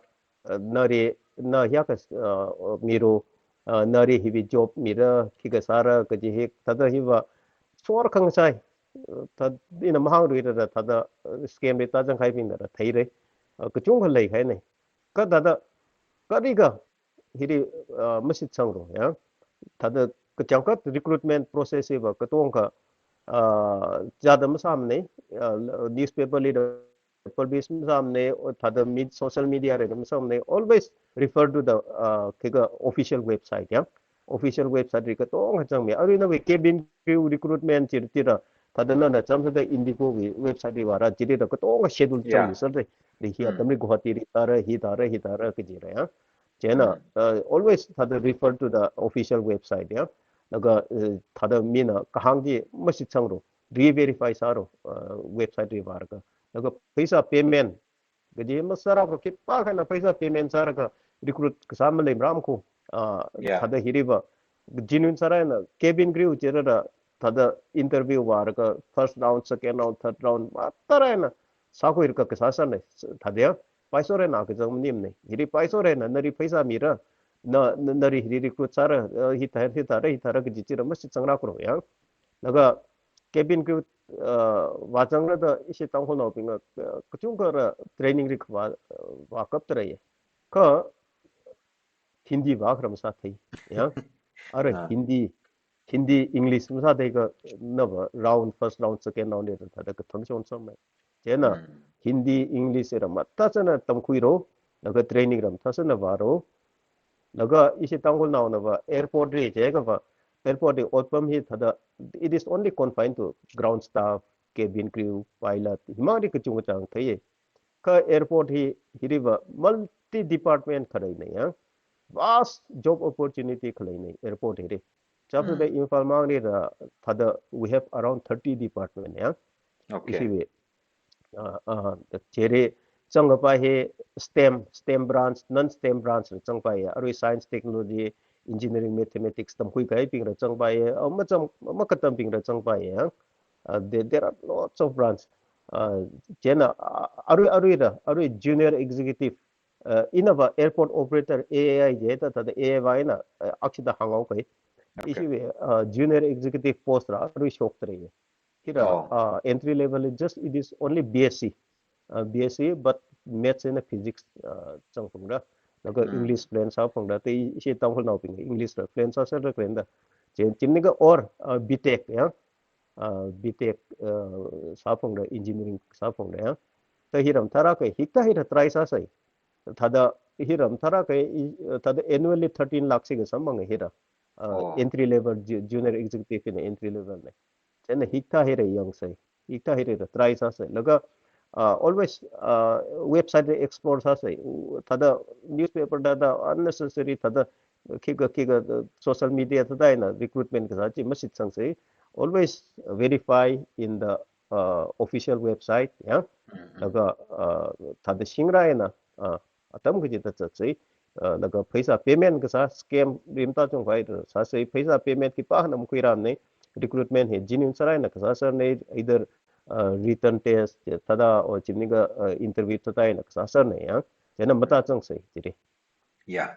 ah, nali, na hiyākha, ah, milu, ah, nali hiwui job mira, khikha sāra, kaji hi, thāda hiva, sor khangasai, ah, thāda ina mahāngluira, thāda, ah, scam li tāzangkhaibingna theira. Ah, kachungkha leikhaina. Kha thāda, kha ri kha, hili, uh, mashitsanglu, ya. Thāda kachangkhat recruitment process hiva katongkha, uh, chāda masāmana, uh, newspaper lida publish masāmana, or thāda mid-, social media lida masāmana, always refer to the, uh, khikha official website, ya. Official website li katongkha zangmi. Arui nawui cabin crew recruitment chi chira, thāda nana chāmsāda Indigo wui website li vāra, chilila katongkha schedule Yeah. zangmi sāra, hi Mm. atamli Guwahati li tāra, hi tāra, hi tāra kajira, ya. Chieina, Mm. uh, always thāda refer to the official website, ya. Laga, uh, thāda mina kahāng chi mashitsanglu, re-verify sālu, uh, website li vālaga. Laga pheisā payment, kaji masārālu, khipākhana pheisā payment sālaga recruit kasā maleimarāmkhu, uh, Yeah. thāda hiliva, genuine sāra eina, cabin crew chilila, thāda interview vālaga, first round, second round, third round, mathālāk eina, sākhuilaga kasā sāna, thāda ya, paiso eina kazang maningmana. Hili paiso eina, nali pheisā mira, na, na, nali hili recruit sāra, uh, hi thā, hi thāra, hi thāra kaji chila mashitsanglāklu, ya. Laga, cabin crew, uh, vāzangra da ishi Tangkhulnaobing, uh, kachungkha ra training rik vā, uh, vākaptara ye. Kha Hindi vākharam sāthei, ya. Ara Ah. Hindi, Hindi, English masāthei kha nava round, first round, second round de thāda kathang shon samai. Chieina Hmm. Hindi, English ra mathāsāna tamkhuiro, laga training ra mathāsāna vāro. Laga ishi Tangkhulnaonava airport ri jiakhava, airport ri otpam hi thāda, it is only confined to ground staff, cabin crew, pilot, himang ri kachungkha chang thei ye. Kha airport hi, hiriva multi department kharei na ya. Vast job opportunity khalei na airport hiri. Chapter Hmm. Imphal mang ri ra thāda we have around thirty department ya. Okay. Ishi ve. Ah, ah, chiri zangkapai hi STEM, STEM branch, non-STEM branch ra zangpai ya. Arui science, technology, engineering, mathematics tamkhui kahaibing ra zangpai ya. Ah, mazang, makatambing ra zangpai ya. Uh, there, there are lots of branch. Uh, chieina, uh, arui, arui ra, arui junior executive, uh, inava airport operator A A I je ta, ta, ta A A Y na, uh, akshida hangau kai. Okay. Ishi ve, uh, junior executive post ra, arui shoktre. Hira, Oh. uh, entry level is just, it is only B S c. Uh, B S c, but maths and physics, uh, zangphangra. Laga Hmm. English fluent sāphangra, te ishi Tangkhulnaobing English ra fluent sāsāra kren da. Chieina, chieina kha or, uh, B Tech, ya. Uh, B Tech, uh, sāphangra, engineering sāphangra ya. Ta hira mathāra kha, hikathā hira try sāsei. Thāda hira mathāra kha, i, thāda annually thirteen lakh si kasamphang hira. Uh, Oh. Entry level, ju-, junior executive na entry level na. Chieina hikathā hira yangsei. Hikathā hira try sāsei. Laga, uh, always, uh, website explore sāsei. U-, thāda newspaper thāda unnecessary thāda khikha, khikha, uh, social media thāda eina recruitment kasā chi mashitsangsei. Always verify in the, uh, official website, ya. Mm-hmm. Laga, uh, thāda shingra eina, uh, atam kachida zatsei, uh, laga pheisā payment kasā scam rimta chungkhavai sāsei, pheisā payment khipākhana makhuiram ne, recruitment hi genuine sāra eina kasā sāra ne, either, uh, written test, thāda o chimni kha, uh, interview thāda eina kasā sāra ne ya. Chieina matā zangsei, chiri. Yeah.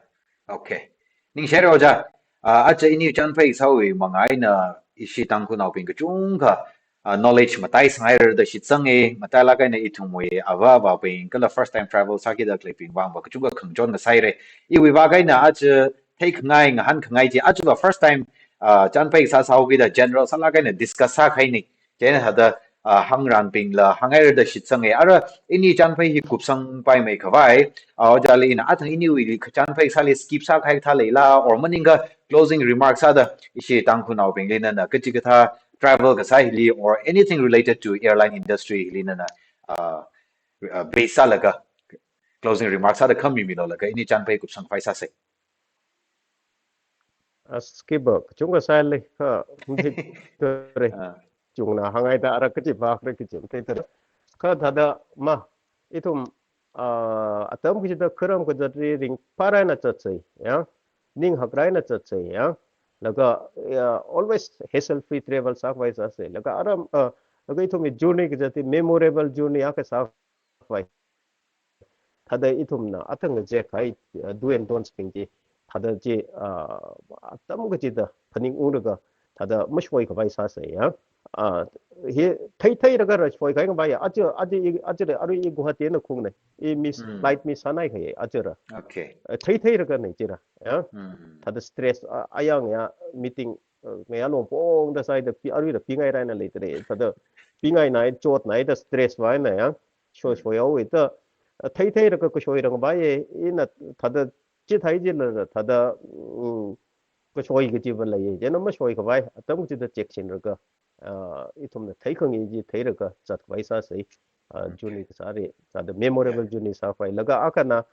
Okay. Ningshire ojā. Ah, aja ini chānphai sāwui manga eina ishi Tangkhulnaobing kachungkha, ah, knowledge mataisanghaira da shitsanga, matailāk eina ithumwui ava avābing kala first time travel sākida khaleibing vangva kachungkha khangachon ngasāhaira. Iwui vāng eina aja theikhangai ngahānkhangai chi, ajava first time, ah, chānphai sāsāhaokida general sālāk eina discuss sākahaina. Chieina thāda, ah, hāngranbingla hānghaira da shitsanga. Ara ini chānphai hi kupsangpaimei khavai, ah, ojāli ina athang iniwuili kha chānphai sāli skip sākahai kathā leila, or maningakha closing remarks sāda ishi Tangkhulnaobingli nana kachikathā travel kasā hili or anything related to airline industry hili nana, ah, ah, base sālaga closing remarks sāda khami milu laga ini chānphai kupsangkhavai sāsei. As kiba, kachungkha sāli, kha, mthik tare. Ah. Chungna hānghaida ara kachi vākre kachi mthik tare. Kha thāda ma, ithum, ah, atam kachida kharam kazat ri ringphāra eina zatsei, ya. Ning hakra eina zatsei, ya. Laga, ya, always hassle free travel sākhavai sāsei. Laga aram, ah, laga ithumwui journey kazat hi memorable journey akha sākhavai. Thāda ithumna athang ngazek kahai, uh, do and don'ts bing chi, thāda chi, uh, atam kachida phaningungraga, thāda mashoikhavai sāsei ya. Uh, hi thei theilaga ra shoikahai ngavai ya. Aja, aja i, aja ra, arui i Guwahati na khungna. I miss, Mm. flight miss sānai kahai, aja ra. Okay. Uh, thei theilaga na chira, ya. Mm. Thāda stress, uh, ayang ya, meeting, uh, ngayā longpongda sāhaida pi, arui da pingaira eina leitare. Thāda pingainai, chotnaida stress vāhaina ya. Shoi, Mm. shoihaowa da, uh, thei theilaga kashoi rang vāya, ina thāda chithei chila, thāda, mm, kashoi kachiva leiya. Chieina mashoikhavai, atam kachida check shinlaga, uh, ithumna theikhangai chi theilaga zatkhavai sāsei, uh, Mm. journey kasā ri, thāda memorable Yeah. journey sākhavai. Laga akhana,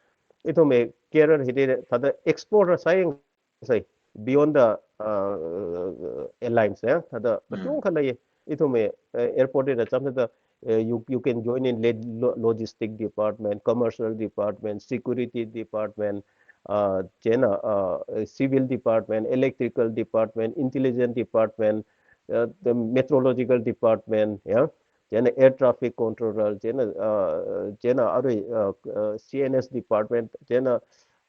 ithumwui career hili, thāda explore sāyang sai, beyond the, uh, airlines, ya, thāda Mm. kachungkha lei, ithumwui, uh, airport eina chāmsāda, uh, you, you can join in le-, lo-, logistic department, commercial department, security department, uh, chieina, uh, civil department, electrical department, intelligence department, uh, the meteorological department, ya, chieina air traffic controller, chieina, uh, chieina arui, uh, uh, C N S department, chieina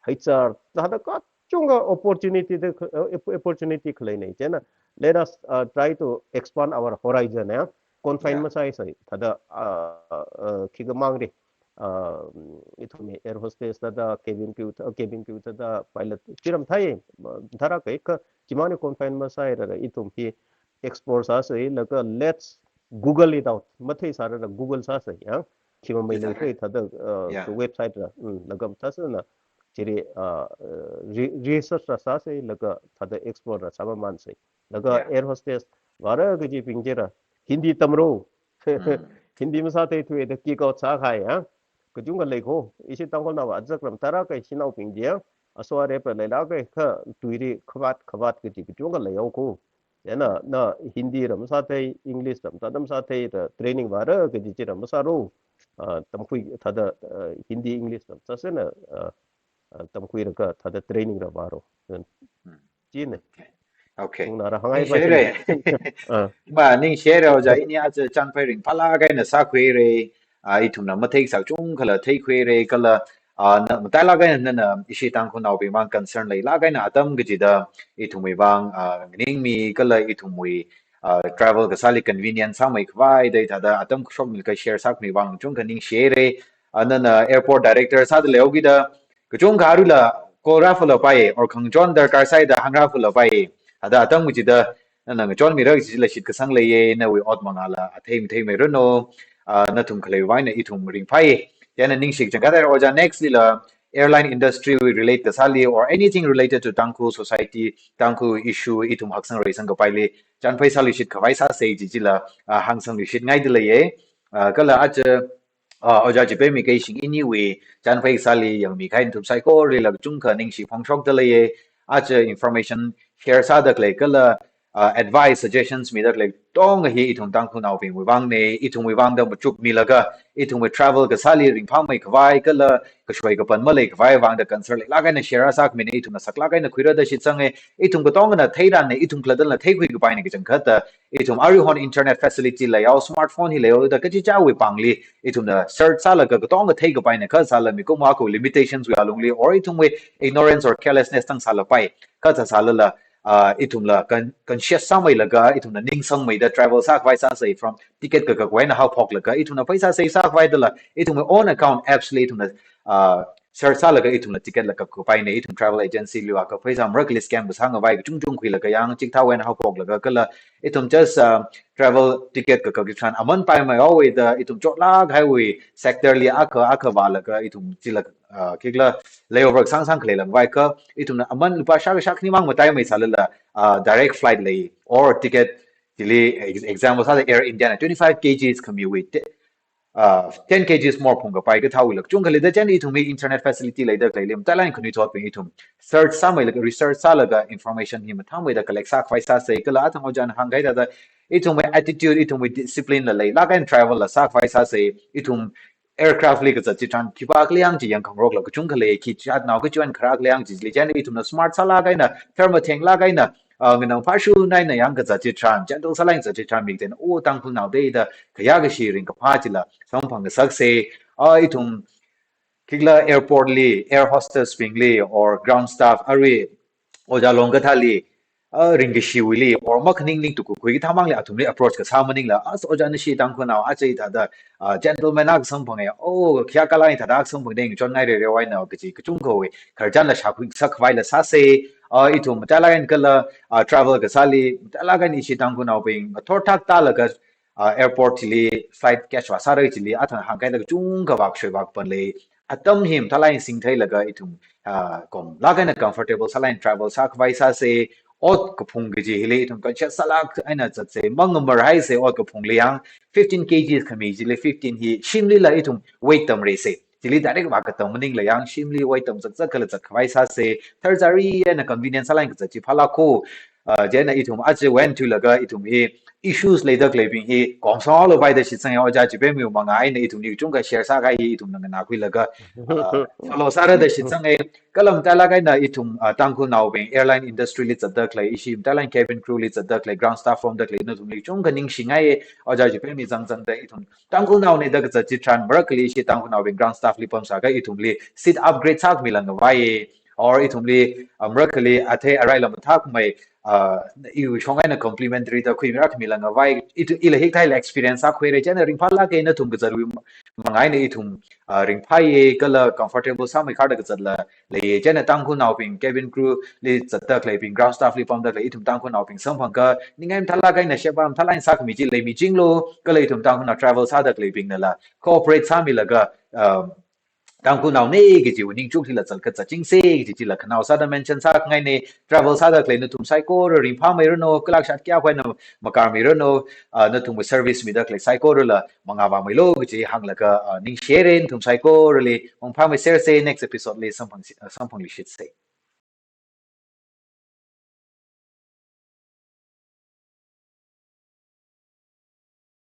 H R, thāda ka kachungkha opportunity da, uh, opportunity khaleina. Chieina, let us, uh, try to expand our horizon, ya. Confine, yeah, masāsei, thāda, uh, uh, khikhamangli, uh, ithumwui air hostess thāda, cabin crew thā-, cabin crew thāda, pilot, chi rāmathei, uh, thāra kaikha, chimangli confine masāra, ithum hi explore sāsei, laga let's Google it out. Matheisāra Google sāsei, ya. Khimamei, yeah, leikhui thāda, uh, yeah, website ra, mm, laga mathāsāna, chili, uh, uh, re-, research ra sāsei, laga thāda explore ra sāmamansei. Laga, yeah, air hostess vāra kajibing chila Hindi tamlu. Mm. Hindi masātheithuda kick out sākahai, ya. Kachungkha lei kho. Ishi Tangkhulnao azak ram thāra kaishinaobing chi, ya. Aso arep leilāka, kha tuili khavāt khavāt kaji kachungkha leihaowa kho. Chieina, mm, na Hindi ra masāthei, English ra mathāda masāthei, ra training vāra kaji chila masālu. Ah, tamkhui thāda, ah, Hindi, English ra mathāsāna, ah, ah, tamkhuilaga thāda training ra vālu. Hmm. Chieina. Okay. Okay. Ungna ra hāngngai. Ningshi haira. Ah. Ma, ningshi haira, ojā, ini aja chānphai ringphālāk eina sākhuira. Ah, ithumna matheikasā kachungkhala theikhuira, kala, ah, na, matailāk eina nana ishi Tangkhulnaobing vang concern leilāk eina atam kachida ithumwui vang, ah, nganingmi kala ithumwui, ah, travel kasāli convenient sāmeikhavai da thāda atam kashok milaga share sākhami vang kachungkha ningshi haira. Ah, nana airport director sāda leihaokida, kachungkha aruila call rāfalapai, or khangachon darkar sāhaida hāngrāfalapai. Thāda atam kachida, nana ngachonmira kajila shitkasang leiya, nawui ot mangāla athei matheimeiranu, ah, nathum khaleiwui vang eina ithum ringphāi. Chieina ningshi kachangkhat haira, ojā, next lila airline industry wui relate kasāli or anything related to Tangkhul society, Tangkhul issue, ithum haksang reisang kapaili chānphai sāluishitkhavai sāsei chi chila, ah, hāngsangluishitngaida leiya. Ah, kala aja, ah, ojā Chipemmi Keishing iniwui chānphai kasāli yangmikahai nathum saikoralila kachungkha ningshi phongshokda leiya. Aja information share sāda khalei kala, ah, advice, suggestions mida khalei katonga hi ithum Tangkhulnaobingwui vangna, ithumwui vangda machukmilaga, ithumwui travel kasāli ringphāmeikhavai kala kashoi kapan maleikhavai vangda concern leilāk eina share sākhamina, ithumna saklāk eina khuira da shitsanga. Ithum katongana theirana, ithum khalattala theikhui kapaina kachangkhatta, ithum aruihon internet facility leihao, smartphone hi leihaoda kachichāwui pāngli ithumna search sālaga katonga theikapaina, kha sāla mikumo akhawui limitations wui alungli, or ithumwui ignorance or carelessness tang sālapai. Kha sāsālala, ah, ithumla con-, conscious sāmeilaga, ithumna ningsangmeida travel sākhavai sāsei, from ticket kakakwui eina haophoklaga, ithumna pheisā save sākhavai dala, ithumwui own account apps li ithumna, ah, search sālaga ithumla ticket la kakapaina, ithum travel agency liva kapheisā marakli scam kasāngavai kachungchung khuilaga yang, chikathāwui eina haophoklaga kala, ithum just, ah, travel ticket kakak chitharan aman paimeihaowa da, ithum chotlāk kahaiwui sector li akha akha vālaga, ithum chila, ah, khikhala layover sāngsang khalei langvai kha, ithumna aman lupā shākha shākhanimang mataimeisālala, ah, direct flight lei, or ticket chili ex-, example sāda Air India na twenty-five K Gs khamiwui te-, ah, ten K Gs more phungkapai kathāwuila kachungkha leida, chieina ithumwui internet facility leida khaleili matailāk eina khanuithotbing ithum search sāmeilaga, research sālaga information hi mathāmeida collect sākhavai sāsei, kala athang ojāna hāngkahai thāda ithumwui attitude, ithumwui discipline la leilāk eina travel la sākhavai sāsei. Ithum aircraft li kazat chitharan khipākhala yang chi yangkhangarokla kachungkha lei, khi jatnao kachiwui eina kharākhala yang chili, chieina ithumna smart sālāk eina, thermo thenglāk eina, ah, nganang phāshun eina yang kazat chitharan, gentle sālāk eina kazat chitharan, mik ten, oh, Tangkhulnao da da khayā kashi ringkaphā chila samphang ngasaksei. Ah, ithum khikhala airport li, air hostess bingli, or ground staff, arui ojā Longkathāli, ah, ringkashiwuili, or makhaning ningtuk kakhui kathāmangli athumli approach kasā maningla, as ojā nashi Tangkhulnao aja hithāda, ah, gentleman akha samphanga, oh, khayākhala hithāda akha samphangda ngachonngairareva eina kaji kachungkhawui khararchanla shākhui sākhavaila sāsei. Ah, ithum matailāk eina kala, ah, travel kasāli, matailāk eina ishi Tangkhulnaobing ngathor thak tālaga, ah, airport chili flight catch vāsāra chili, athang hāngkahaida kachungkha vākashoi vākapan lei. Atam hi matailāk eina singtheilaga ithum, ah, komlāk eina comfortable sālāk eina travel sākhavai sāsei. Ot kaphung kaji hili ithum conscious sālāk eina zatsei, mangamarhaisei ot kaphungli yang, fifteen K Gs khami chili fifteen hi shimlila ithum weight tamreisei. Chili direct vākatam maningla yang, shimli weight tam zakzak kala zatkhavai sāsei. Tharzari eina convenience sālāk eina kazat chi phālāk kho. Ah, chieina ithum aja went to laga ithum hi issues leida khaleibing hi kongsanglākpai da shitsanga, ojā Chipemmi mangā eina ithumli kachungkha share sākahai hi ithumna nganākhuilaga, ah, follow sāra da shitsanga. Kala matailāk eina ithum, ah, Tangkhulnaobing airline industry li zatda khalei, ishi matailāk eina cabin crew li zatda khalei, ground staff romda khalei, nathumli kachungkha ningshingai, ojā Chipemmi zangzangda ithum Tangkhulnaona da kazat chitharan marakli ishi Tangkhulnaobing ground staff li pamsāakha ithumli seat upgrade sākhami langkhavai, or ithumli, um, marakhali athei araila mathākhamei, uh, iwui shong eina complimentary da khuimirakhamila ngavai, itu ila hikathā ila experience sākhuira, chieina ringphālāka, nathum kazatwui manga eina ithum, uh, ringphāya, kala comfortable sāmeikharda kazatla leiya, chieina Tangkhulnaobing cabin crew li zatda khaleibing, ground staff li pamda khalei ithum Tangkhulnaobing samphangakha, ningai mathālāk eina sheba mathālāk eina sākhami chi leimichinglu, kala ithum Tangkhulnao travel sāda khaleibingnala cooperate sāmilaga, um, Tangkhulnaona kajiwui ningchuk hila zat kazatchingsa kaji chila khanaowa sāda mention sākhangaina. Travel sāda khalei nathum saikora ringphāmeiranu, kala kshat kayākha eina makarmeiranu, uh, nathumwui service mida khalei saikorala mangā vāmeilu kaji hānglaga, uh, ningshihaira, nathum saikorali mangphāmeisersa, next episode li samphang, uh, samphangluishitsa.